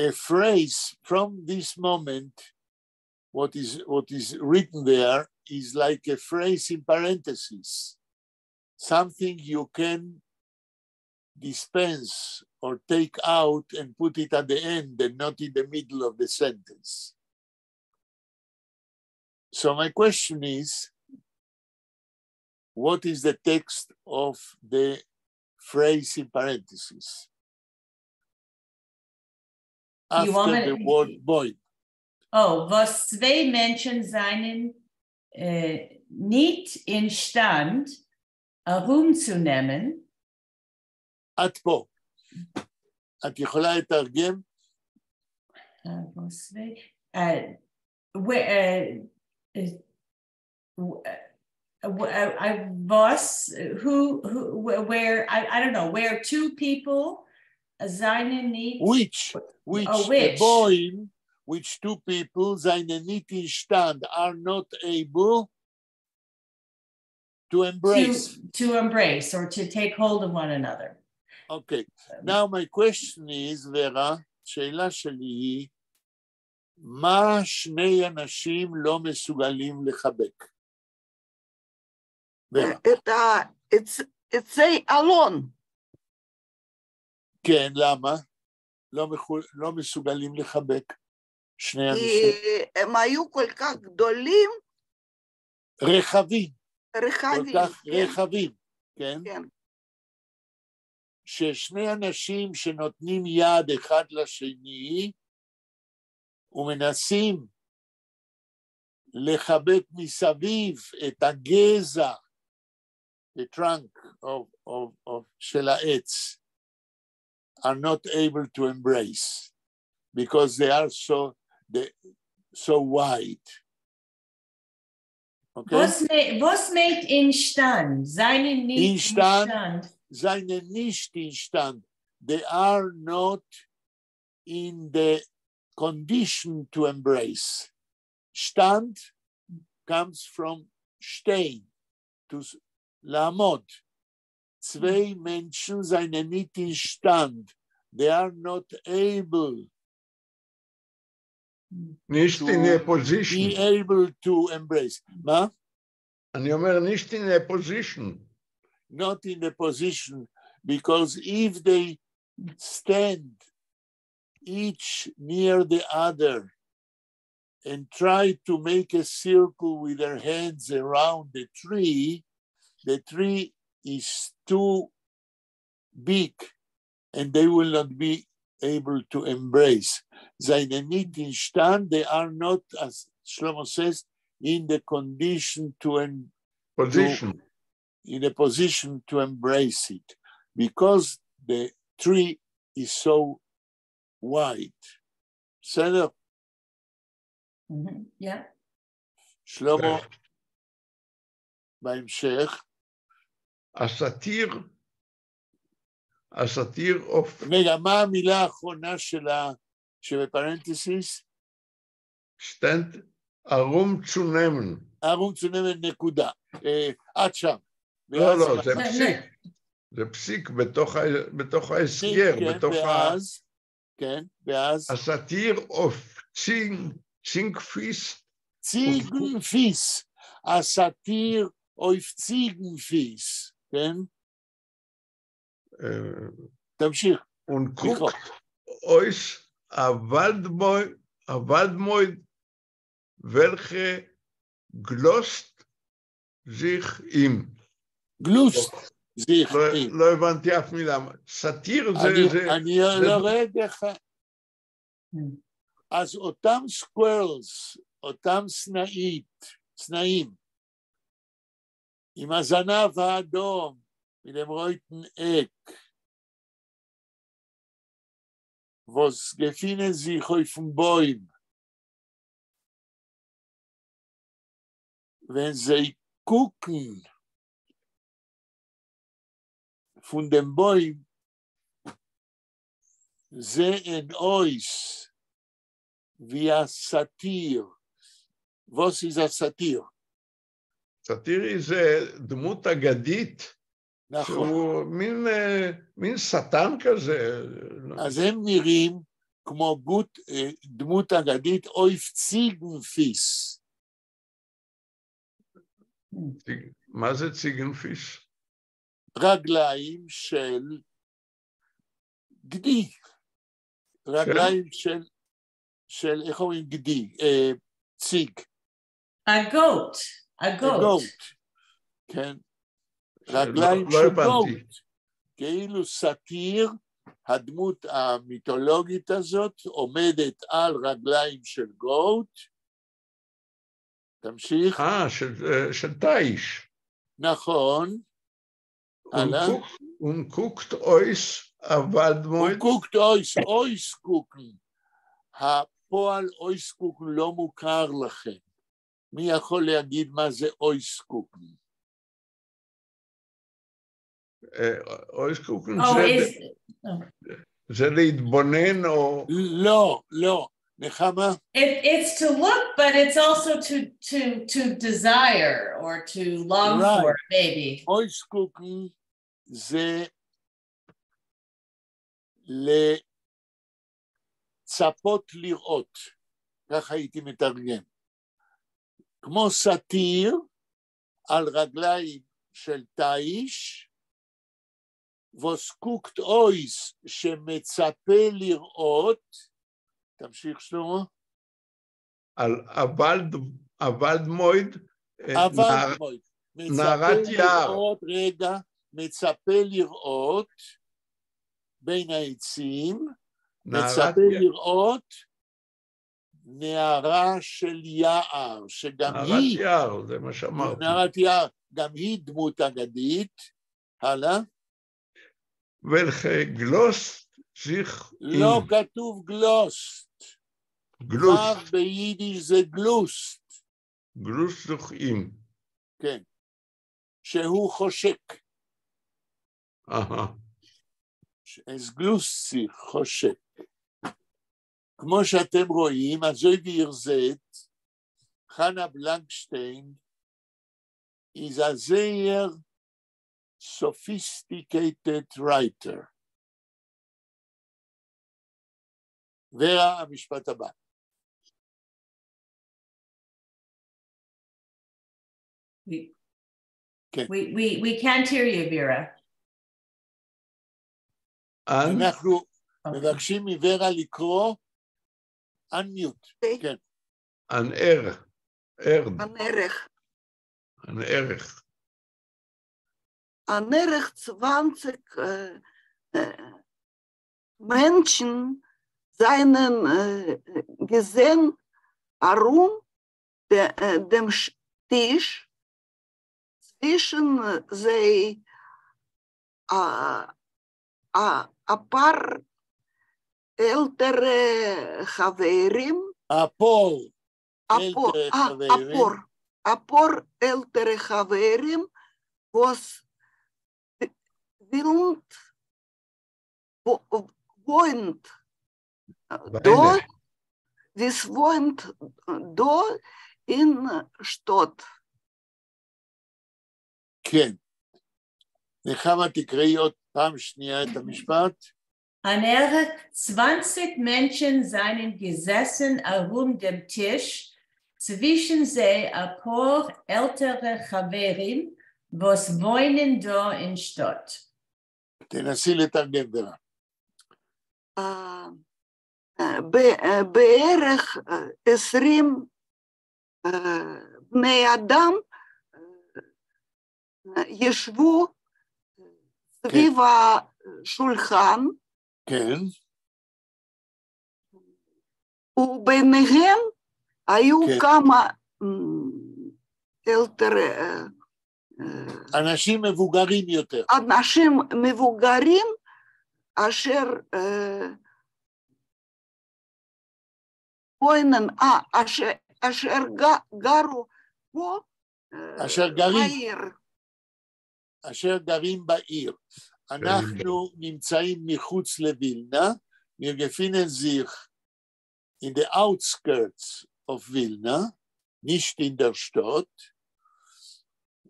A phrase from this moment, what is written there is like a phrase in parentheses, something you can dispense or take out and put it at the end and not in the middle of the sentence. So my question is, what is the text of the phrase in parentheses? You want After me- the word בוים. Oh, וואָס צוויי מענטשן זײַנען ניט אין שטאַנד אַרומצונעמען. עד פה. את יכולה לתרגם? וואָס צוויי, where, וואָס, who, where, I don't know, where two people זײַנען ניט. Which, Oh, the which. בוים, which two people זײַנען ניט אין שטאַנד, are not able to embrace. To embrace or to take hold of one another. Okay. Now my question is, ורה, שאלה שלי היא, מה שני אנשים לא מסוגלים לחבק? ורה. את עצי אלון. כן, למה? לא מסוגלים לחבק שני אנשים. כי הם היו כל כך גדולים. רחבים. רחבים. כל כך כן. רחבים, כן? כן. ששני אנשים שנותנים יד אחד לשני ומנסים לחבק מסביב את הגזע, the trunk of של העץ, are not able to embrace because they are so wide. Okay? וואָס מיינט אין שטאַנד? זײַנען נישט אין שטאַנד. אין שטאַנד. זײַנען נישט אין שטאַנד. They are not in the condition to embrace. שטאַנד comes from שטיין, to לעמוד. צוויי מענטשן זײַנען נישט אין שטאַנד. They are not able נישט in a to position. be able to embrace. מה? אני אומר נישט in a position. Not in a position, because if they stand each near the other and try to make a circle with their hands around the tree, the tree is too big and they will not be able to embrace. זײַנען נישט אין שטאַנד, they are not, as Shlomo says, in the condition to Position. in a position to embrace it, because the tree is so wide. בסדר? Yeah. שלמה, בהמשך. הסאטיר, הסאטיר אויף רגע, מה המילה האחרונה שלה שב parenthesis? שטאַנד אַרומצונעמען. אַרומצונעמען נקודה. עד שם. לא, לא, זה לא, פסיק. זה פסיק בתוך ההסגר, כן, בתוך ה... ואז, כן, ואז... אַ סאַטיר אויף ציגנפֿיס. ציגנפֿיס. אַ סאַטיר אויף ציגנפֿיס, כן? תמשיך. און קוקט אויס אַ וואַלדמויד, וועלכע גלוסט זיך אים. גלוסט זיך אים. לא הבנתי אף מילה. סאטיר זה... אני לא רגע אחד. אז אותם squirrels, אותם סנאים, עם הזנב האדום, מיט דעם רויטן עק, וואָס געפֿינען זיך אויפֿן בוים, ווען זיי קוקן פֿון דעם בוים, זעען אויס ווי אַ סאַטיר. וואָס איז אַ סאַטיר? סאטירי זה דמות אגדית, נכון. שהוא מין שטן כזה. אז הם נראים כמו דמות אגדית אויף ציגנפֿיס. מה זה ציגנפֿיס? רגליים של גדי. רגליים של, איך אומרים גדי? ציג. A goat. A goat. goat. כן. רגליים לא של הבנתי. goat. כאילו סאטיר, הדמות המיתולוגית הזאת, עומדת על רגליים של goat. תמשיך. של תיש. נכון. הלאה. און קוקט אויס אַ וואַלדמויד. און קוקט אויס, אויסקוקן. הפועל אויסקוקן לא מוכר לכם. מי יכול להגיד מה זה אויסקוקן? אויסקוקן Oh, זה להתבונן או... לא, לא. נחמה? It's to look, but it's also to desire or to long for, maybe. אויסקוקן זה לצפות לראות, ככה הייתי מתרגם. כמו סאטיר על רגליים של תיש, וואָס קוקט אויס שמצפה לראות, תמשיך שלמה. על אַ וואַלדמויד, אַ וואַלדמויד, נערת יער. רגע, מצפה לראות בין העצים, נערת מצפה יער. לראות נערה של יער, שגם נערת היא, יער, זה מה שאמרתי. נערת יער, גם היא דמות אגדית. הלאה. וועלכע גלוסט זיך לא אין כתוב גלוסט. גלוסט, ו' ביידיש זה גלוסט, גלוסט זיך אין. כן. שהוא חושק. אהה. עס גלוסט זיך, חושק. כמו שאתם רואים, אַזוי ווי איר זעט, חנה בלנקשטיין is a זייער sophisticated writer. ורה, המשפט הבא. We, כן. we can't hear you, Vera. אַן, אנחנו Okay. מבקשים מוורה לקרוא unmute. כן. אַן ערך, ערד, אַן ערך. אַן ערך. אַן ערך 20 מענטשן זײַנען געזעסן אַרום דעם טיש, צווישן זיי אַ פּאָר עלטערע חבֿרים, אַ פּאָר אַ פּאָר, עלטערע חבֿרים. אַ פּאָר עלטערע חבֿרים, וואָס וווינט, וווינט דאָ, וואָס וווינט דאָ אין שטאָט. כן. נחמה, תקראי עוד פעם שנייה את המשפט. אַן ערך 20 מענטשן זײַנען געזעסן אַרום דעם טיש, צווישן זיי אַ פּאָר עלטערע חבֿרים, וואָס וווינען דאָ אין שטאָט. תנסי לתרגם ורה. בערך 20 בני אדם ישבו סביב השולחן, כן, וביניהם היו כן. כמה עלטערע, אנשים מבוגרים יותר. אנשים מבוגרים אשר וואוינען, אשר גרו פה אשר גרים. בעיר. אשר גרים בעיר. אנחנו נמצאים מחוץ לווילנה, מיר געפֿינען זיך in the outskirts of Vilna, נישט אין דער שטאָט,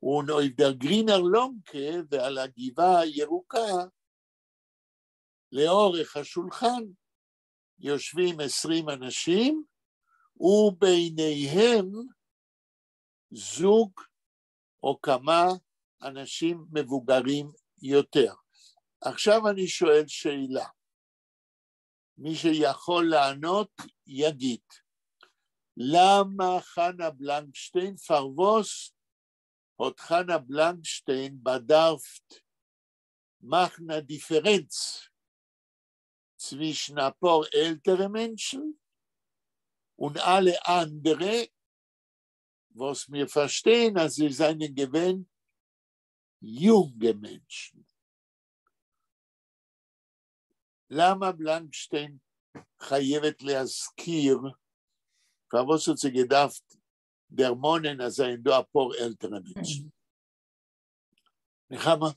און אויף דער גרינער לאָנקע ועל הגבעה הירוקה, לאורך השולחן יושבים 20 אנשים, וביניהם זוג או כמה אנשים מבוגרים יותר. עכשיו אני שואל שאלה. מי שיכול לענות, יגיד. למה חנה בלנקשטיין, פֿאַר וואָס, האָט חנה בלנקשטיין באַדאַרפֿט מאַכן אַ דיפֿערענץ צווישן אַ פּאָר עלטערע מענטשן און אַלע אַנדערע, וואָס מיר פֿאַרשטייען, אַז זיי זײַנען געווען יונגע מענטשן. למה בלנקשטיין חייבת להזכיר, פֿאַר וואָס האָט זי געדאַרפֿט דערמאָנען, אַז זײַנען דאָ אַ פּאָר עלטערע מענטשן? נחמה?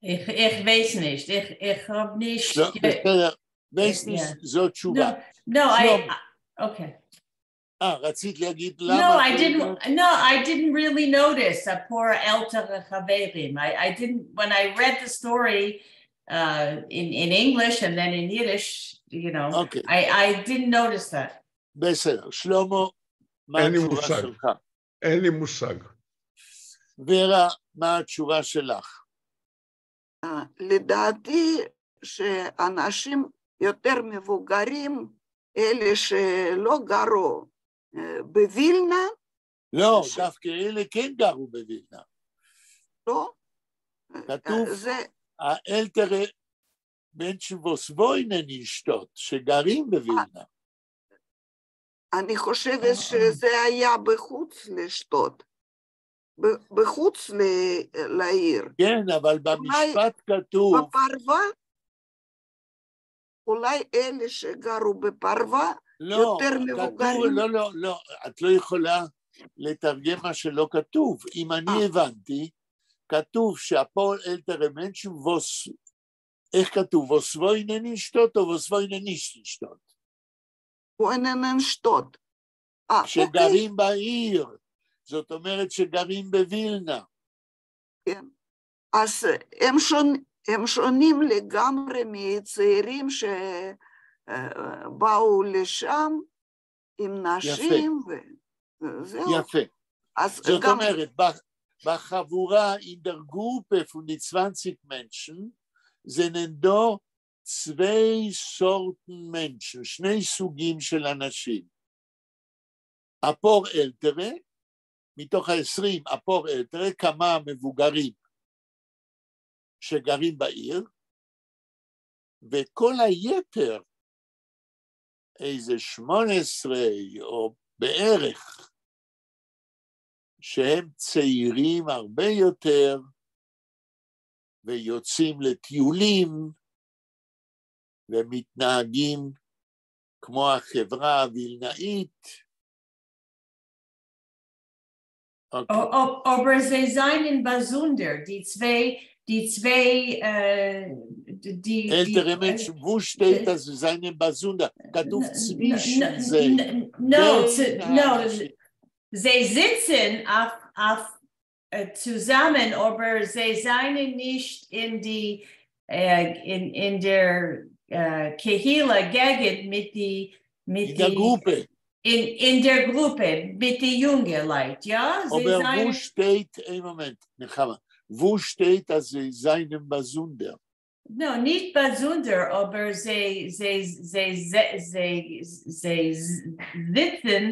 איך ווייס נישט, איך האָב נישט... לא, בסדר, ווייס נישט, זו תשובה. No, I... Okay. רצית להגיד למה... No, I didn't, no, I didn't really notice אַ פּאָר עלטערע חבֿרים. I didn't, when I read the story in English and then in Yiddish, you know, okay. I didn't notice that. בסדר, שלמה, מה אין לי התשובה מושג. שלך? אין לי מושג. ורה, מה התשובה שלך? לדעתי שאנשים יותר מבוגרים, אלה שלא גרו בווילנה, לא, דווקא אלה כן גרו בווילנה. לא? כתוב, זה, עלטערע מענטשן וואָס וואוינען אין שטאָט, שגרים בווילנה. אני חושבת שזה היה בחוץ לשטאָט, בחוץ לעיר. כן, אבל במשפט כתוב, בפרווה, אולי אלה שגרו בפרווה, לא, יותר כתוב, מבוגרים. לא, לא, לא, את לא יכולה לתרגם מה שלא כתוב. אם אני הבנתי, כתוב אַ פּאָר עלטערע מענטשן וואָס, איך כתוב? וואָס וואוינען אין שטאָט או וואָס וואוינען נישט אין שטאָט? וואוינען אין שטאָט. אוקיי, שגרים בעיר, זאת אומרת שגרים בווילנה. כן. אז הם שונים לגמרי מצעירים שבאו לשם עם נשים, וזהו. יפה. אז זאת גם אומרת, בחבורה אין דער גרופּע פֿון די 20 מענטשן זענען דאָ צוויי סאָרטן מענטשן, שני סוגים של אנשים. אַ פּאָר עלטערע, מתוך ה-20, אַ פּאָר עלטערע, כמה מבוגרים שגרים בעיר, וכל היתר, איזה 18 או בערך, שהם צעירים הרבה יותר ויוצאים לטיולים ומתנהגים כמו החברה הווילנאית. אוקיי. אָבער זיי זײַנען באַזונדער, די צוויי, עלטערע מענטשן, וואו שטייט אַז זיי זײַנען באַזונדער? כתוב צווישן זיי. No, בין no, האנשים. זיי זיצן אויף צוזאַמען, אָבער זיי זײַנען נישט אין דער קהילה געגנט מיט אין דער די גרופּע. אין דער גרופּע, מיט די יונגע לײַט, יאָ? זיי אָבער וואו זײַנען שטייט, איין מאָמענט, נחמה, וואו שטייט, אַז זיי זײַנען באַזונדער? No, נישט באַזונדער, אָבער זיי זיצן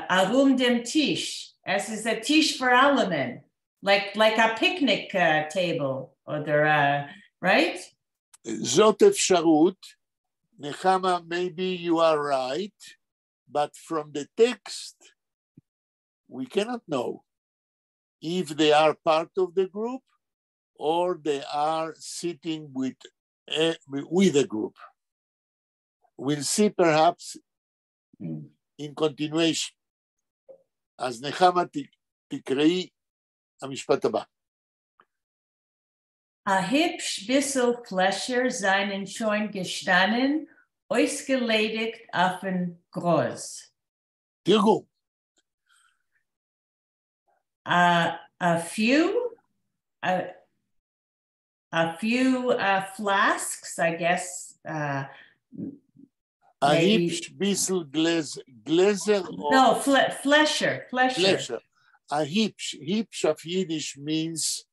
אַרום דעם טיש. עס איז אַ טיש פֿאַר אַלעמען, like a picnic table, אָדער, right? זאת אפשרות, נחמה, maybe you are right, but from the text, we cannot know if they are part of the group or they are sitting with the group. We'll see perhaps in continuation. אז נחמה, תקראי המשפט הבא. אַ היפּש ביסל פֿלעשער זײַנען שוין געשטאַנען, אויסגעליידיקט אויפֿן גראָז. תרגום. A few flasks, I guess. אַ Maybe- היפּש ביסל גלעזער או No, פֿלעשער, פֿלעשער. פֿלעשער. אַ היפּש, היפּש אויף ייִדיש means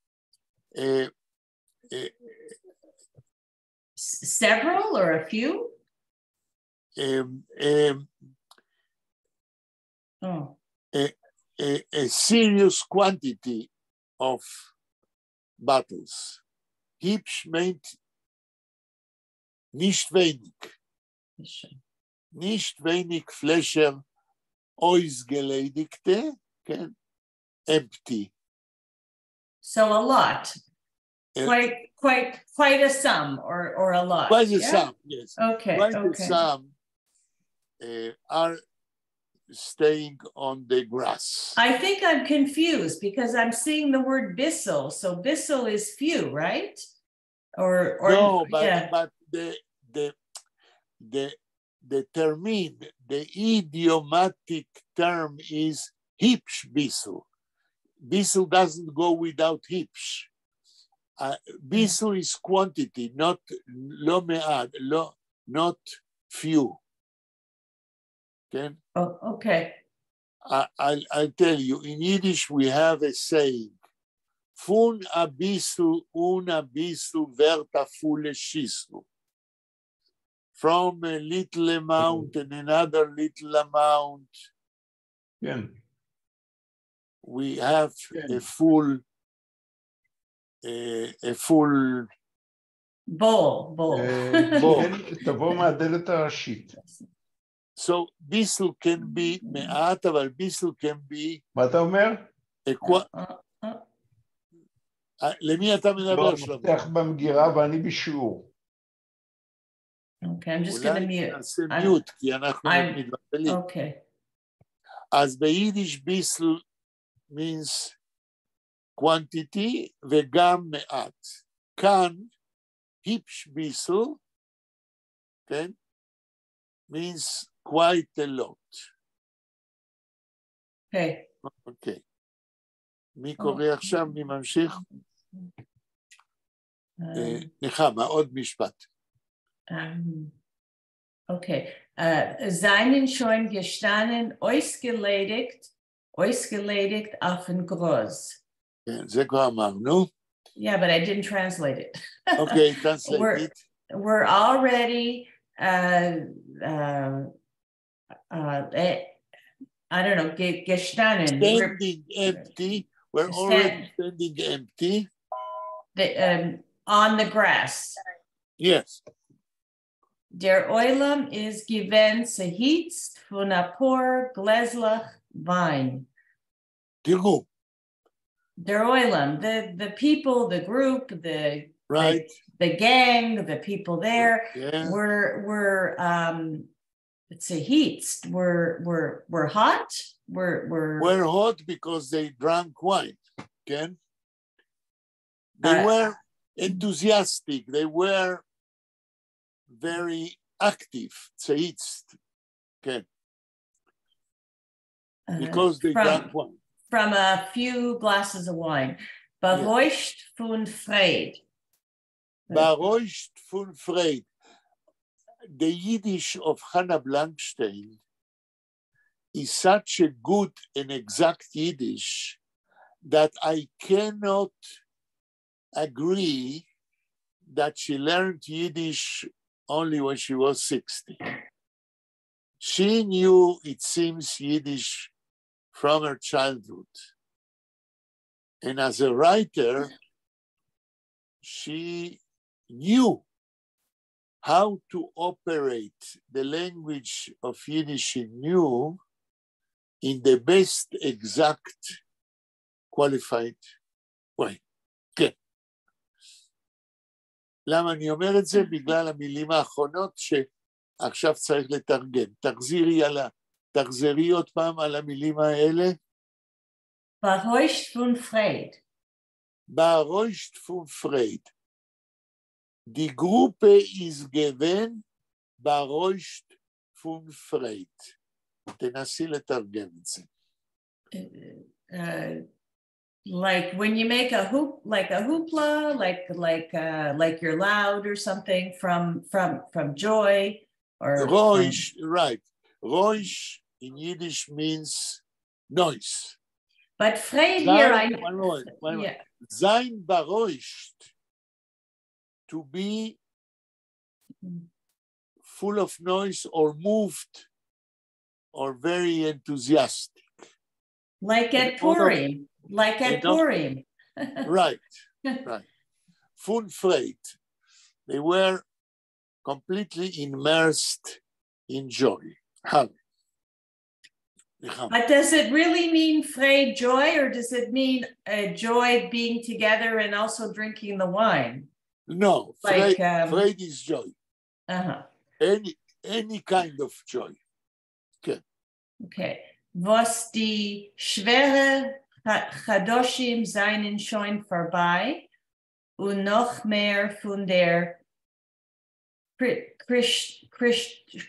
Several or a few? Oh. A serious quantity of bottles. היפּש מיינט נישט ווייניק. נישט ווייניק פֿלעשער אויסגעליידיקטע, כן? Empty. So a lot. Quite a sum or a lot. Quite a yeah? sum, yes. Quite a sum are staying on the grass. I think I'm confused because I'm seeing the word ביסל. So ביסל is few, right? Or No, but, yeah. but the term, the idiomatic term is היפּש ביסל. ביסל doesn't go without היפּש. ביסל is quantity, not לא מעט, לא, not few. כן? Oh, okay. I'll tell you, in Yiddish we have a saying, פֿון אַ ביסל און אַ ביסל ווערט אַ פֿולע שיסל. From a little amount and another little amount. כן. We have a full Bowl, bowl. Bowl. כן, תבוא מהדלת הראשית. So ביסל can be מעט, אבל ביסל can be מה אתה אומר? למי אתה לא, מדבר, שלמה? המפתח במגירה ואני בשיעור. Okay, I'm just gonna אולי mute. נעשה mute, כי אנחנו מתבלבלים. Okay. אז ביידיש ביסל means quantity וגם מעט. כאן היפש ביסל, כן? Means quite a lot. Okay. אוקיי. מי קורא עכשיו? מי ממשיך? נחמה, עוד משפט. Okay. זײַנען שוין געשטאַנען אויסגעליידיקט, אויסגעליידיקט אויפֿן גראָז. כן, זה כבר אמרנו. Yeah, but I didn't translate it. אוקיי, translate it. We're already, I don't know, געשטאַנען. Standing empty. We're already standing empty. On the grass. Yes. דער עולם איז געווען צעהיצט פֿון אַ פּאָר גלעזלעך ווײַן. תראו. דער עולם, the people, the group, the the gang, the people there were צעהיצט, were hot, were Were hot because they drank wine, כן? They were enthusiastic, they were very active, צעהיצט, כן. Because they drank wine. From a few glasses of wine. באַרוישט פֿון פֿרייד. באַרוישט פֿון פֿרייד. The Yiddish of Hannah Blankstein is such a good and exact Yiddish that I cannot agree that she learned Yiddish only when she was 60. She knew, it seems, Yiddish from her childhood. And as a writer, she knew how to operate the language of Yiddish she knew in the best exact qualified way. כן. למה אני אומר את זה? בגלל המילים האחרונות שעכשיו צריך לתרגם. תחזרי עוד פעם על המילים האלה. באַרוישט פֿון פֿרייד. באַרוישט פֿון פֿרייד. די גרופּע איז געווען באַרוישט פֿון פֿרייד. תנסי לתרגם את זה. Like when you make a hoop, like a hoopla, like you're loud or something from joy or רויש, right. רויש in Yiddish means noise. But פֿרייד here, I One moment, one moment. זײַן באַרוישט, to be full of noise or moved or very enthusiastic. Like at Purim, like at Purim. Right. פֿון פֿרייד. They were completely immersed in joy. But does it really mean פֿרייד joy, or does it mean joy being together and also drinking the wine? No, Like, פֿרייד is joy. Any kind of joy. Okay. Okay. וואָס די שווערע חדשים זײַנען שוין פֿאַרבײַ און נאָך מער פֿון דער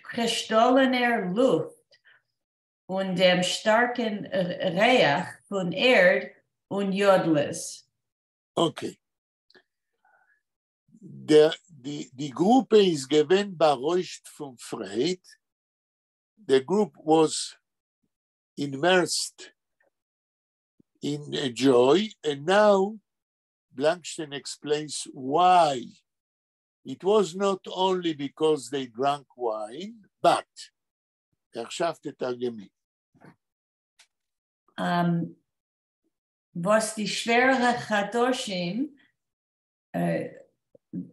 קרישטאָלענער לופֿט און דעם שטאַרקן ריח פֿון ערד און יאָדלעס. Okay. די גרופּע איז געווען באַרוישט פֿון פֿרייד. The group was immersed in joy, and now Blankstein explains why. It was not only because they drank wine, but, עכשיו תתרגמי. וואָס די שווערע חדשים,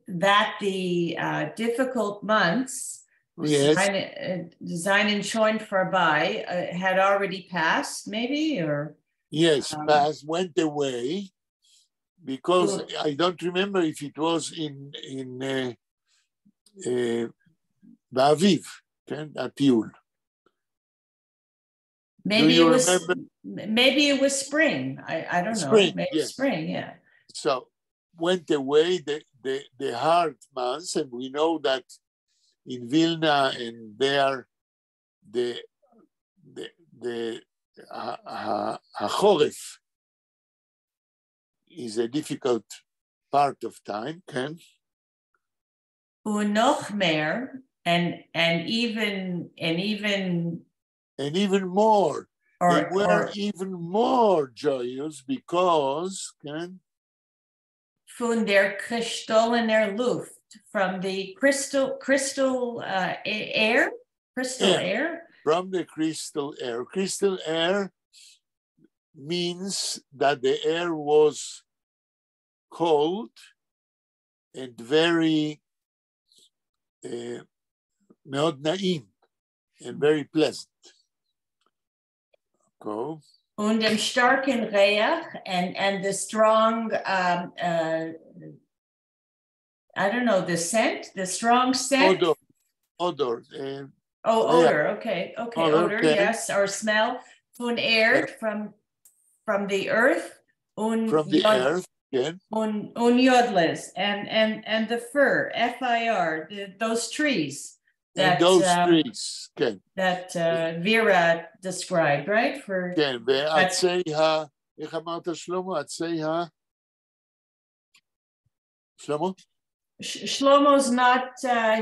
that the difficult months זײַנען שוין פֿאַרבײַ, had already passed, maybe, or? Yes, passed, went away, because I don't remember if it was in באביב, כן, הטיול. Maybe you it was remember? Maybe it was spring. I don't know. Spring, Maybe yes. spring, yeah. So went away the hard months, and we know that in Vilna and there the החורף is a difficult part of time, כן? און נאָך מער, and even And even more, or, they were or even more joyous because, כן? פֿון דער קרישטאָלענער לופֿט, from the crystal air, crystal Air. Air. From the crystal air. Crystal air means that the air was cold and very מאוד נעים and very pleasant. Go. און דעם שטאַרקן ריח and the strong, I don't know, the scent, the strong scent. Odor, odor. Oh, Yeah. odor. Okay, Odor, odor, okay. yes, or smell. פֿון ערד, from the earth. און From the יאָד- earth, כן? און יאָדלעס and the fir, F-I-R, those trees And that those trees, כן, that Vera described, right? For כן, ועצי ה... איך אמרת שלמה? עצי ה... שלמה? Shlomo's not,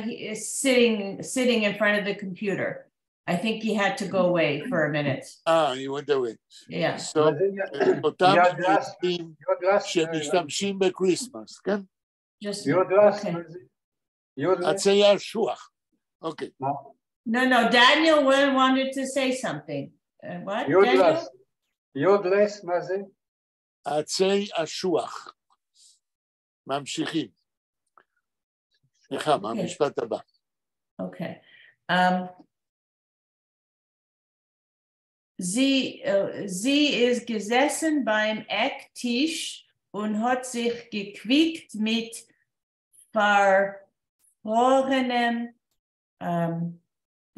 he is sitting in front of the computer. I think he had to go away for a minute. אה, he went away. Yeah. So, מה זה אותם יאדלס? עצים יודלס? שמשתמשים ב Christmas, כן? Just יודלס? okay. מה זה? יודלס? עצי האשוח. אוקיי. מה? No, Daniel wanted to say something. What? Daniel? יודלס. יודלס, מה זה? עצי אשוח. ממשיכים. סליחה, מה אוקיי. המשפט הבא? Okay. זי איז געזעסן בײַם עק טיש און האָט זיך געקוויקט מיט פֿאַרפֿרוירענעם,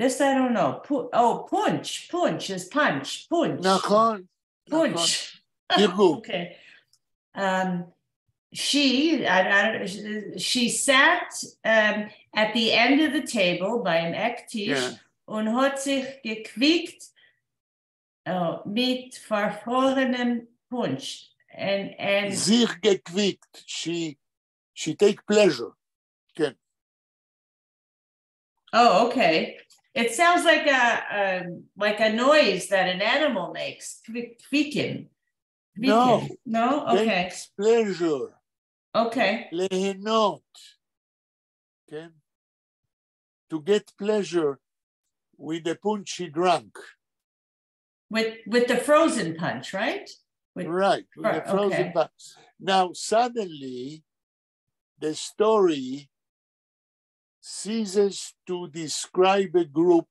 this I don't know. Oh, פּונש. פּונש is punch. פּונש. נכון. נכון. פּונש. תרגום. Okay. She, I don't, she sat at the end of the table בײַם עק טיש און האָט זיך געקוויקט מיט פֿאַרפֿרוירענעם פּונש. And זיך געקוויקט. She take pleasure. כן. Oh, okay. It sounds like a noise that an animal makes. קוויקן. No. No? Okay. Takes pleasure. Okay. ליהנות. כן? To get pleasure with the punch she drank. With the frozen punch, right? With, Right, with the frozen punch. Now, suddenly, the story ceases to describe a group,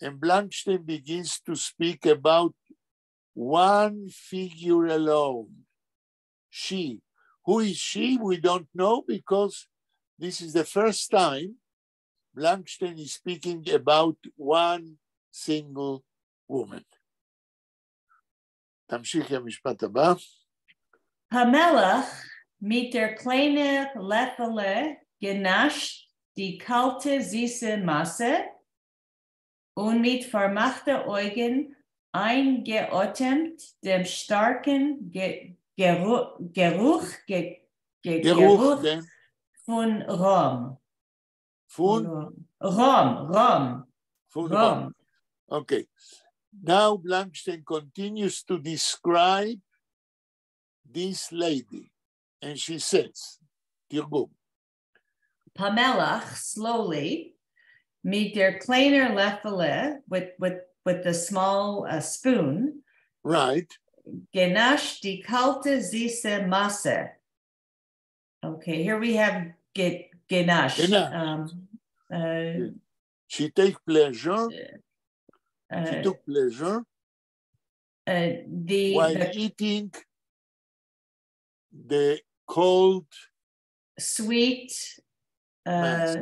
and Blankstein begins to speak about one figure alone, she. Who is she? We don't know because this is the first time Blankstein is speaking about one single woman. תמשיכי המשפט הבא. פּאַמעלעך מיט דער קליינער לעפֿעלע גענאַשט די קאַלטע, זיסע מאַסע און מיט פֿאַרמאַכטע אויגן אײַנגעאָטעמט דעם שטאַרקן גערוך, גערוך, גערוך כן. פֿון ראָם. פֿון? ראָם, ראָם. פֿון ראָם. ראָם. Okay. Now Blankstein continues to describe this lady, and she says, תרגום. פּאַמעלעך, slowly, מיט דער קליינער לעפֿעלע, with the small spoon. גענאַשט די קאַלטע זיסע מאַסע. Okay, here we have גענאַשט. גענאַשט. She take pleasure. She took pleasure while eating the cold sweet mess.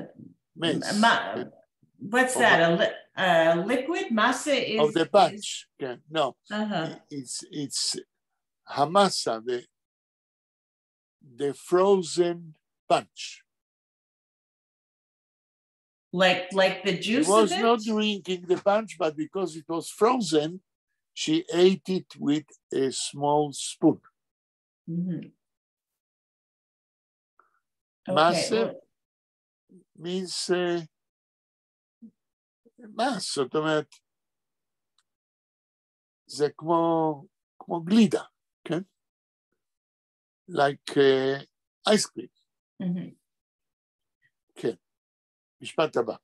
What's Of that? A liquid מאַסע is of the punch. כן, no, it's המסה, the frozen punch. Like the She juice was of it? not drinking the punch, but because it was frozen, she ate it with a small spoon. Okay, מאסה well, means mass, זאת אומרת, זה כמו גלידה, כן? Like ice cream. כן. משפט הבא.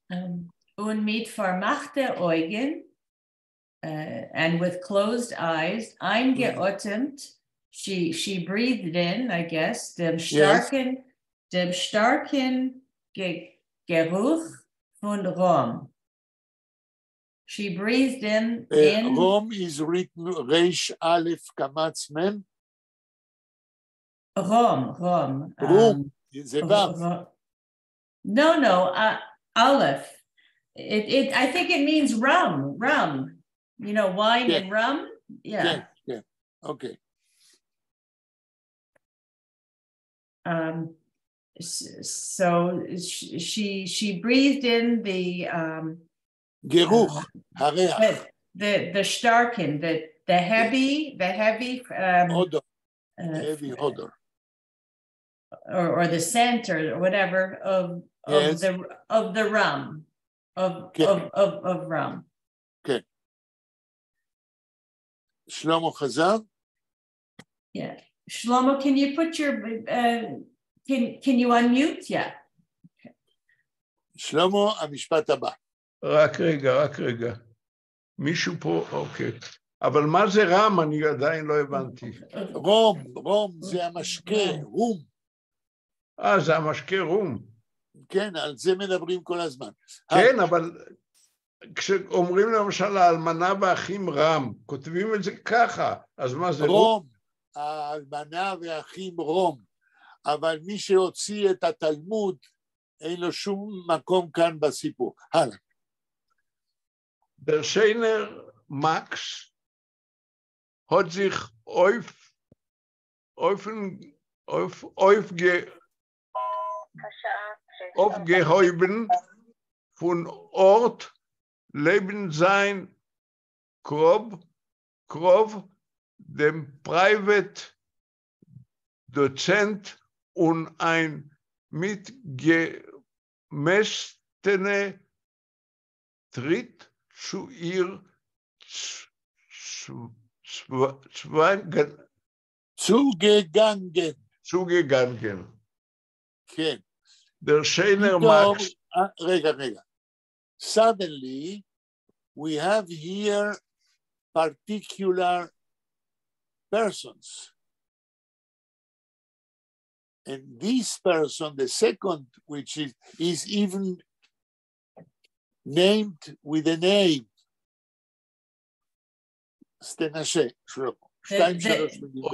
און מיט פֿאַרמאַכטע אויגן and with closed eyes, אײַנגעאָטעמט, she breathed in, I guess, דעם שטאַרקן, דעם שטאַרקן גערוך פֿון ראָם. She breathed in, in ראָם is written ריש א' קמץ מם. רום, רום. רום, זה ו'. No, Aleph. I think it means rum, rum. Wine and rum. Yeah. כן, כן, אוקיי. So she breathed in the גערוך, הריח. The שטאַרקן, the heavy Odor, heavy odor. Or the scent or whatever of the rum, of of rum. כן. שלמה חזר? Yeah. Shlomo, can you put your can you unmute? Yeah. שלמה, המשפט הבא. רק רגע, רק רגע. מישהו פה, אוקיי. אבל מה זה רם? אני עדיין לא הבנתי. רום, רום זה המשקה, רום. אה, זה המשקה רום. כן, על זה מדברים כל הזמן. כן, אבל כשאומרים למשל האלמנה והאחים רם, כותבים את זה ככה, אז מה זה רום? רום, האלמנה והאחים רום. אבל מי שהוציא את התלמוד, אין לו שום מקום כאן בסיפור. הלאה. דער שיינער מאַקס האָט זיך אויף, אויפֿן, אויף, אויפֿגע, אויפֿגעהויבן פֿון אָרט לעבן זײַן קרובֿ, דעם פּריוואַט־דאָצענט און אין מיט געמעסטענע טריט צו איר צוגעגאַנגען. צוגעגאַנגען. כן. דער שיינער פתאום, מאַקס. רגע, רגע. Suddenly, we have here particular persons. And this person, the second, which is even named with a name. אז תנסה, שלמה. שתיים, שלוש מילים.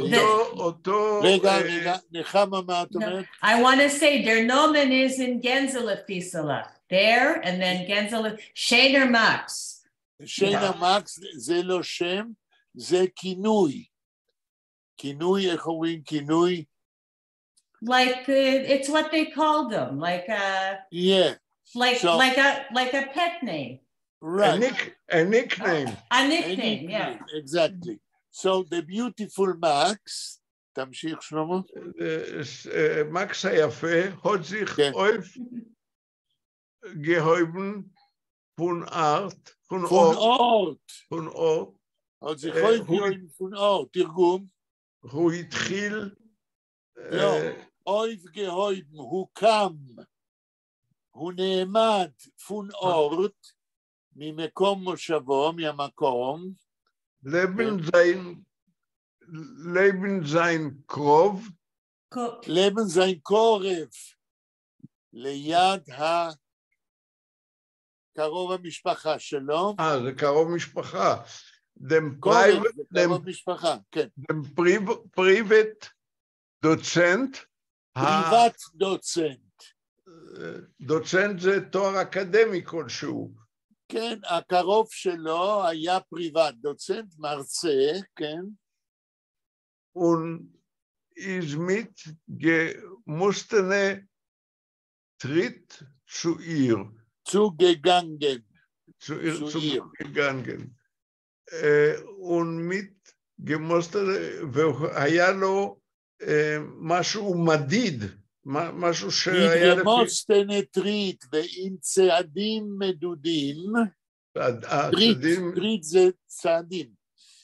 אותו רגע, רגע, נחמה, מה את אומרת? I want to say דער נאָמען איז אין גענדזעלע־פֿיסעלעך. There, and then גענדזעלע, שיינער מאַקס. שיינער מאַקס זה לא שם, זה כינוי. כינוי, איך אומרים כינוי? Like, it's what they called them, like a, like, like a pet name. Right. A nickname. A nickname, yeah. Exactly. So the beautiful Max, תמשיך שלמה. מקס היפה, האָט זיך אויפֿגעהויבן פֿון אָרט, פֿון פֿון אָרט. פֿון אָרט. האָט זיך אויפֿגעהויבן פֿון אָרט, תרגום. הוא התחיל... לא, אויפֿגעהויבן, הוא קם, הוא נעמד פֿון אָרט, ממקום מושבו, מהמקום. לעבן זײַן, לעבן זײַן קרובֿ. לעבן זײַן קרובֿ, ליד קרוב המשפחה שלו. זה קרוב משפחה. דעם קרובֿ, זה קרוב משפחה, כן. דעם פּריוואַט־דאָצענט. פּריוואַט־דאָצענט. דוצנט זה תואר אקדמי כלשהו. כן, הקרוב שלו היה פּריוואַט־דאָצענט, מרצה, כן. און איז מיט געמאָסטענע טריט צו איר. צוגעגאַנגען. צו איר צוגעגאַנגען. און מיט געמאָסטענע, והיה לו משהו מדיד, משהו שהיה לפי... געמאָסטענע טריט ועם צעדים מדודים. טריט, טריט זה צעדים.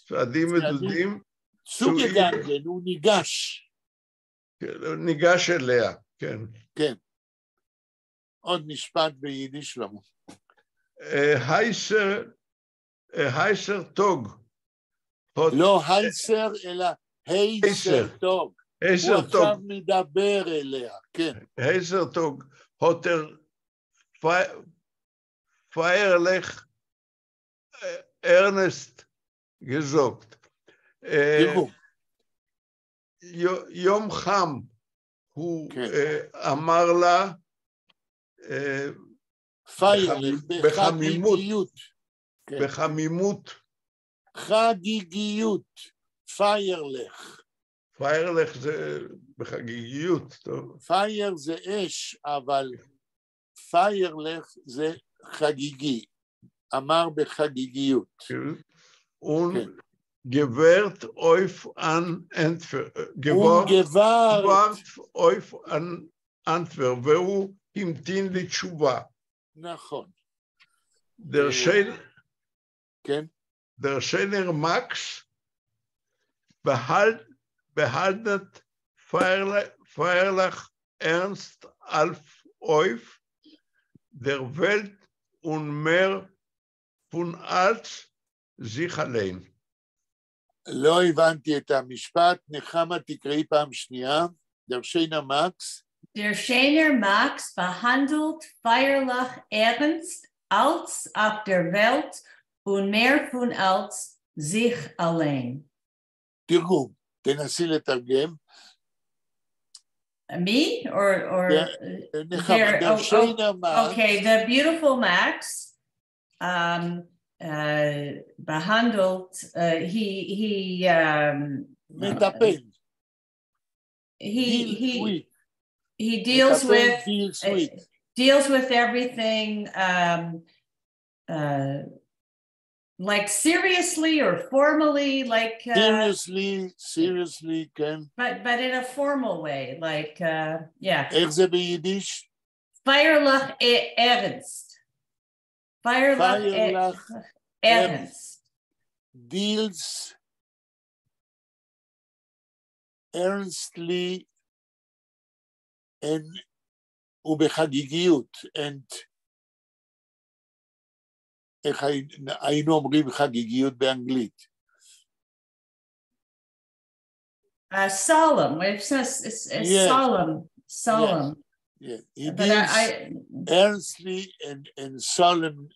צעדים מדודים. צוגעגאַנגען, הוא ניגש. ניגש אליה, כן. כן. עוד משפט ביידיש, שלמה. הייסער, הייסער טאָג. לא הייסער, אלא הייסער טאָג. הייסער הוא עכשיו מדבר אליה, כן. הייסער טאָג האָט ער פֿײַערלעך ערנסט געזאָגט. תראו. יום חם, הוא אמר לה, פֿײַערלעך, בחגיגיות. בחמימות. חגיגיות, פֿײַערלעך. פֿײַערלעך זה בחגיגיות, טוב. פֿײַער זה אש, אבל פֿײַערלעך זה חגיגי. אמר בחגיגיות. און געוואַרט אויף אַן ענטפֿער. און געוואַרט אויף אַן ענטפֿער, והוא המתין לתשובה. נכון. דער שיינ... כן? דער שיינער מאַקס באַהאַנדלט פֿײַערלעך ערנסט אַלץ אויף דער וועלט און מער פֿון אַלץ זיך אַליין. לא הבנתי את המשפט, נחמה תקראי פעם שנייה, דער שיינער מאַקס. דער שיינער מאַקס באַהאַנדלט פֿײַערלעך ערנסט אַלץ אויף דער וועלט און מער פֿון אַלץ זיך אַליין. תרגום, תנסי לתרגם. Me or נחמה, דער שיינער מאַקס. Okay, the beautiful Max באַהאַנדלט, he מטפל. He deals with deals with everything like seriously or formally, like seriously, seriously, כן. But in a formal way, like yeah. איך זה ביידיש? פֿײַערלעך ערנסט. פֿײַערלעך ערנסט. Deals earnestly and ובחגיגיות, and איך היינו אומרים חגיגיות באנגלית? Solemn, it's, it's, it's yes. Solemn, solemn. Yes. Yeah. He but deals earnestly and solemn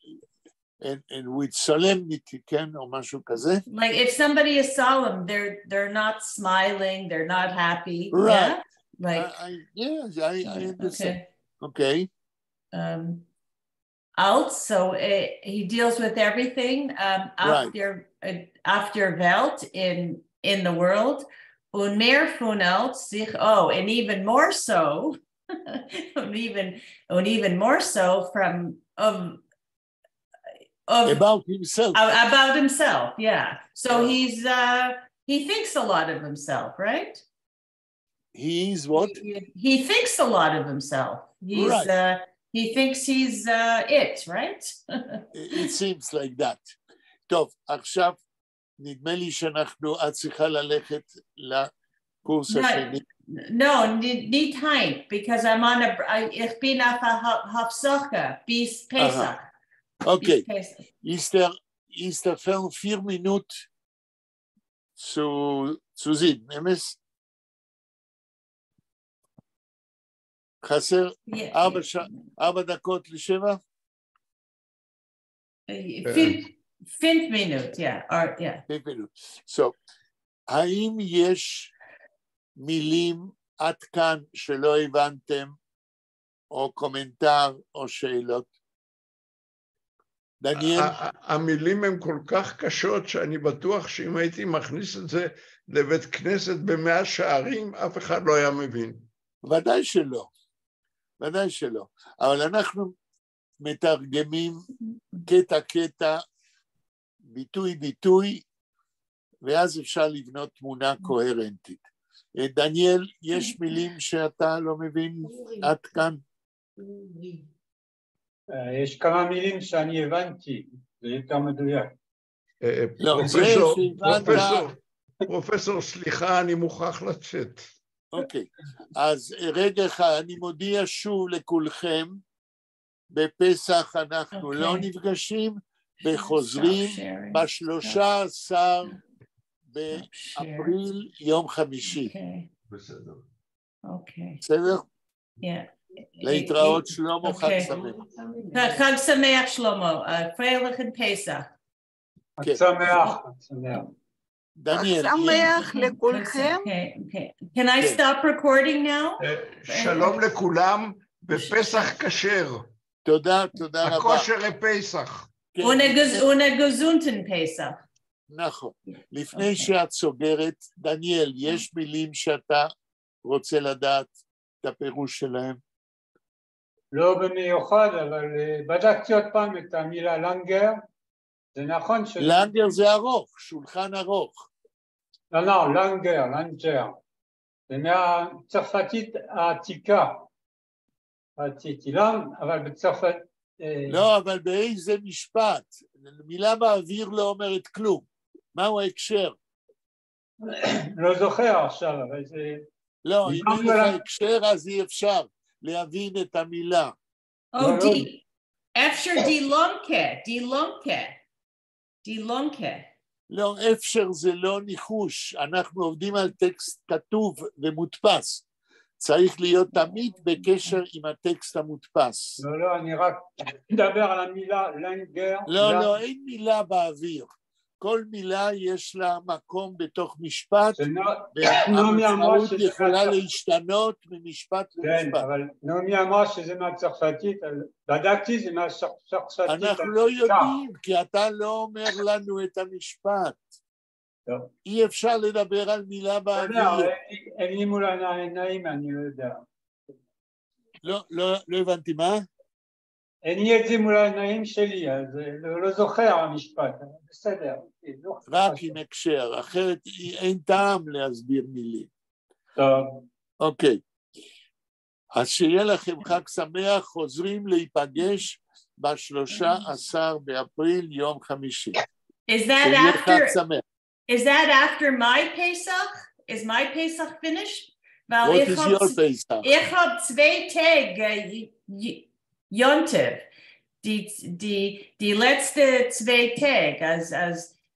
and with solemnity, כן, או משהו כזה. Like if somebody is solemn, they're not smiling, they're not happy. Right. Yeah? Like yes, I understand. Okay. אַלץ, so he deals with everything אויף דער אויף דער וועלט in the world. און מער פֿון אַלץ זיך, oh, and even more so, and even more so from of about himself. About himself, yeah. So he thinks a lot of himself, right? He's what? He thinks a lot of himself. He's he thinks he's it, right? It seems like that. טוב, עכשיו נדמה לי שאנחנו, את צריכה ללכת לקורס השני. No, ניט הײַנט, because I'm on a, איך בין אויף אַ הפֿסקה, ביז פּסח. אוקיי, איז דער, איז דער פֿעלן 4 מינוט. צו זיבן, אמת? חסר 4 דקות ל-7? פינף מינוט, yeah. פינף מינוט. So, האם יש מילים עד כאן שלא הבנתם, או קומנטר או שאלות? דניאל? המילים הן כל כך קשות שאני בטוח שאם הייתי מכניס את זה לבית כנסת במאה שערים, אף אחד לא היה מבין. ודאי שלא, ודאי שלא. אבל אנחנו מתרגמים קטע קטע, ביטוי ביטוי, ואז אפשר לבנות תמונה קוהרנטית. דניאל, יש מילים שאתה לא מבין עד כאן? יש כמה מילים שאני הבנתי, זה יותר מדויק. לא, זה שהבנת... פרופסור, סליחה, אני מוכרח לצאת. אוקיי, אז רגע אחד, אני מודיע שוב לכולכם, בפסח אנחנו לא נפגשים, וחוזרים ב-13 באפריל, יום חמישי. בסדר. אוקיי. בסדר? להתראות שלמה, חג שמח. חג שמח שלמה, פריילעכן פסח. חג שמח, חג שמח. דניאל. חג שמח לכולכם. Can I stop recording now? שלום לכולם, ופסח כשר. תודה, תודה רבה. הכושר לפסח. און אַ געזונטן פסח. נכון. לפני שאת סוגרת, דניאל, יש מילים שאתה רוצה לדעת את הפירוש שלהם? לא במיוחד, אבל בדקתי עוד פעם את המילה לאַנגער, זה נכון ש... לאַנגער זה ארוך, שולחן ארוך. לא, לא, לאַנגער, לאַנגער. זה מהצרפתית העתיקה. אבל בצרפת... לא, אבל באיזה משפט? מילה באוויר לא אומרת כלום. מהו ההקשר? לא זוכר עכשיו, אבל זה... לא, אם אין לך הקשר אז אי אפשר להבין את המילה. אפשר די לאָמקע, די לאָמקע, די לאָמקע. לא, אפשר זה לא ניחוש, אנחנו עובדים על טקסט כתוב ומודפס. צריך להיות תמיד בקשר עם הטקסט המודפס. לא, לא, אני רק מדבר על המילה לאַנגער. לא, לא, אין מילה באוויר. כל מילה יש לה מקום בתוך משפט, והמשמעות יכולה להשתנות ממשפט למשפט. כן, אבל נעמי אמרה שזה מהצרפתית, בדקתי, זה מהצרפתית. אנחנו לא יודעים, כי אתה לא אומר לנו את המשפט. אי אפשר לדבר על מילה באוויר. אין לי מול העיניים, אני לא יודע. לא, לא הבנתי מה? אין לי את זה מול העיניים שלי, אז לא זוכר המשפט, בסדר. רק עם הקשר, אחרת אין טעם להסביר מילים. טוב. אוקיי. אז שיהיה לכם חג שמח, חוזרים להיפגש ב-13 באפריל, יום חמישי. שיהיה חג שמח. Is that after my Pesach? Is my Pesach finished? What is your Pesach? איך האָב צוויי טעג יום־טובֿ. די לעצטע צוויי טעג,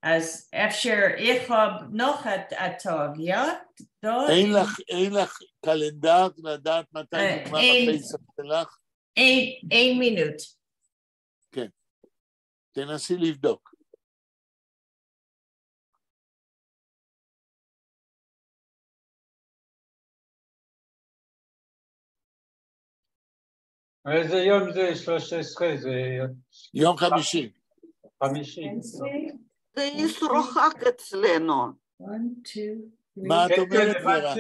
אַז אפשר איך האָב נאָך אַ טאָג, יאָ? אין לך calendar לדעת מתי נגמר הפסח שלך? איין מינוט. כן. תנסי לבדוק. איזה יום זה? 13, זה... יום חמישי. חמישי. זה אסרו חג אצלנו. מה את אומרת, ורה?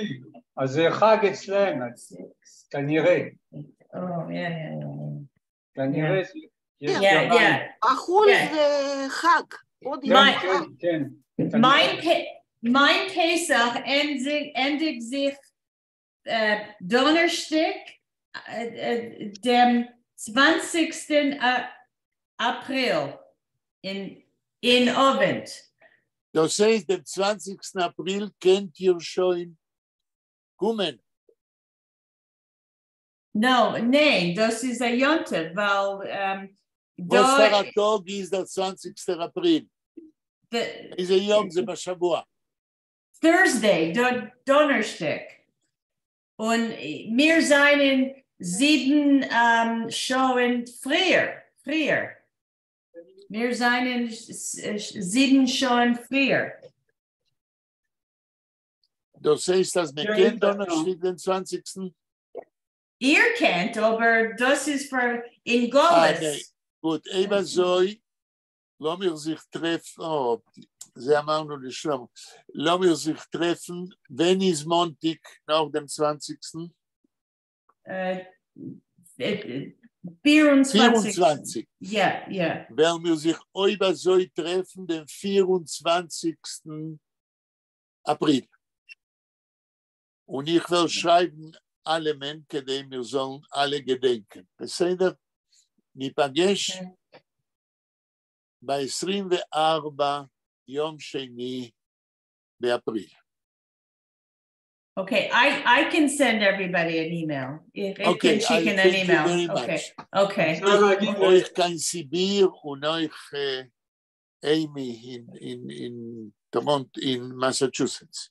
אז זה חג אצלם, כנראה. כנראה. בחו"ל זה חג. כן, כן. מיין פסח ענדיקט זיך דאָנערשטיק דעם 20. אפריל אין אָוונט. דאָס הייסט, דעם 20. אפריל קענט איר שוין קומען. No, ניין, דאָס איז אַ יום־טובֿ, ווייל... וואָס פֿאַר אַ טאָג איז דער 20. אפריל? איזה יום זה בשבוע? Thursday, דאָנערשטיק. און מיר זײַנען 7 שעהן פֿריִער. מיר זײַנען 7 שעהן פֿריִער. דאָס הייסט, אַז מע קען דאָנערשטיק דעם 20. איר קענט, אָבער דאָס איז פֿאַר אין גלות. אַ, ניין. גוט, אויב אַזוי, לאָמיר זיך טרעפֿן, אָ, זה אמרנו לשלמה, לאָמיר זיך טרעפֿן, ווען איז מאָנטיק נאָך דעם 20.? 24. 24. יאָ. וועלן מיר זיך אויב אַזוי טרעפֿן דעם 24. אַפּריל. און איך וועל שרײַבן אַלעמען, כּדי מיר זאָלן אַלע געדענקען. בסדר? ניפּגש ב-24 יום שני באפריל. Okay, I can send everybody an email. איך Okay, קען שיקן I an thank you email. very Okay, much. okay. אויך קיין סיביר און אויך אימי in Toronto, in Massachusetts.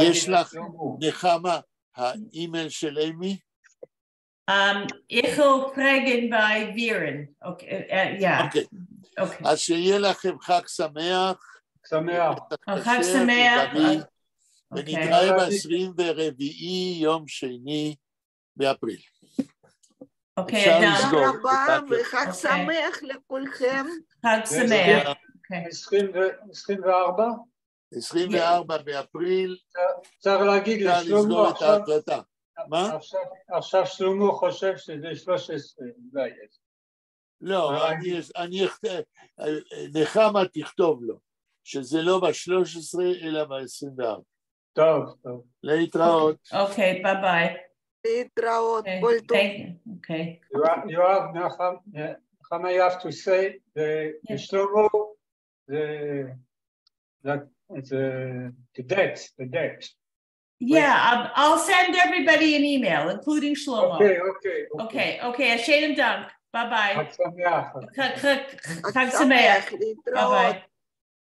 יש לך, נחמה, האימייל של אימי? איך וועל פֿרעגן בײַ ווערען. Okay, yeah. אוקיי. Okay. אז שיהיה לכם חג שמח. שמח. חג שמח. ובריא. ונתראה ב-24 יום שני באפריל. אוקיי, אפשר אדם. לסגור. תודה רבה וחג אוקיי. שמח לכולכם. חג שמח. אוקיי. 24? 24 באפריל. צריך להגיד אפשר לשלמה לסגור את עכשיו, ההקלטה. מה? עכשיו שלמה חושב שזה 13, אולי. לא, אני, נחמה תכתוב לו, שזה לא ב-13 אלא ב-24. טוב, טוב. להתראות. אוקיי, ביי ביי. להתראות, כל טוב. אוקיי. יואב, נחמה, you have to say, the שלמה, the date, the date. Yeah, I'll send everybody an email, including Shlomo. Okay. Okay, אַ שיינעם דאַנק. Bye bye. חג שמח. חג שמח. להתראות. Bye bye.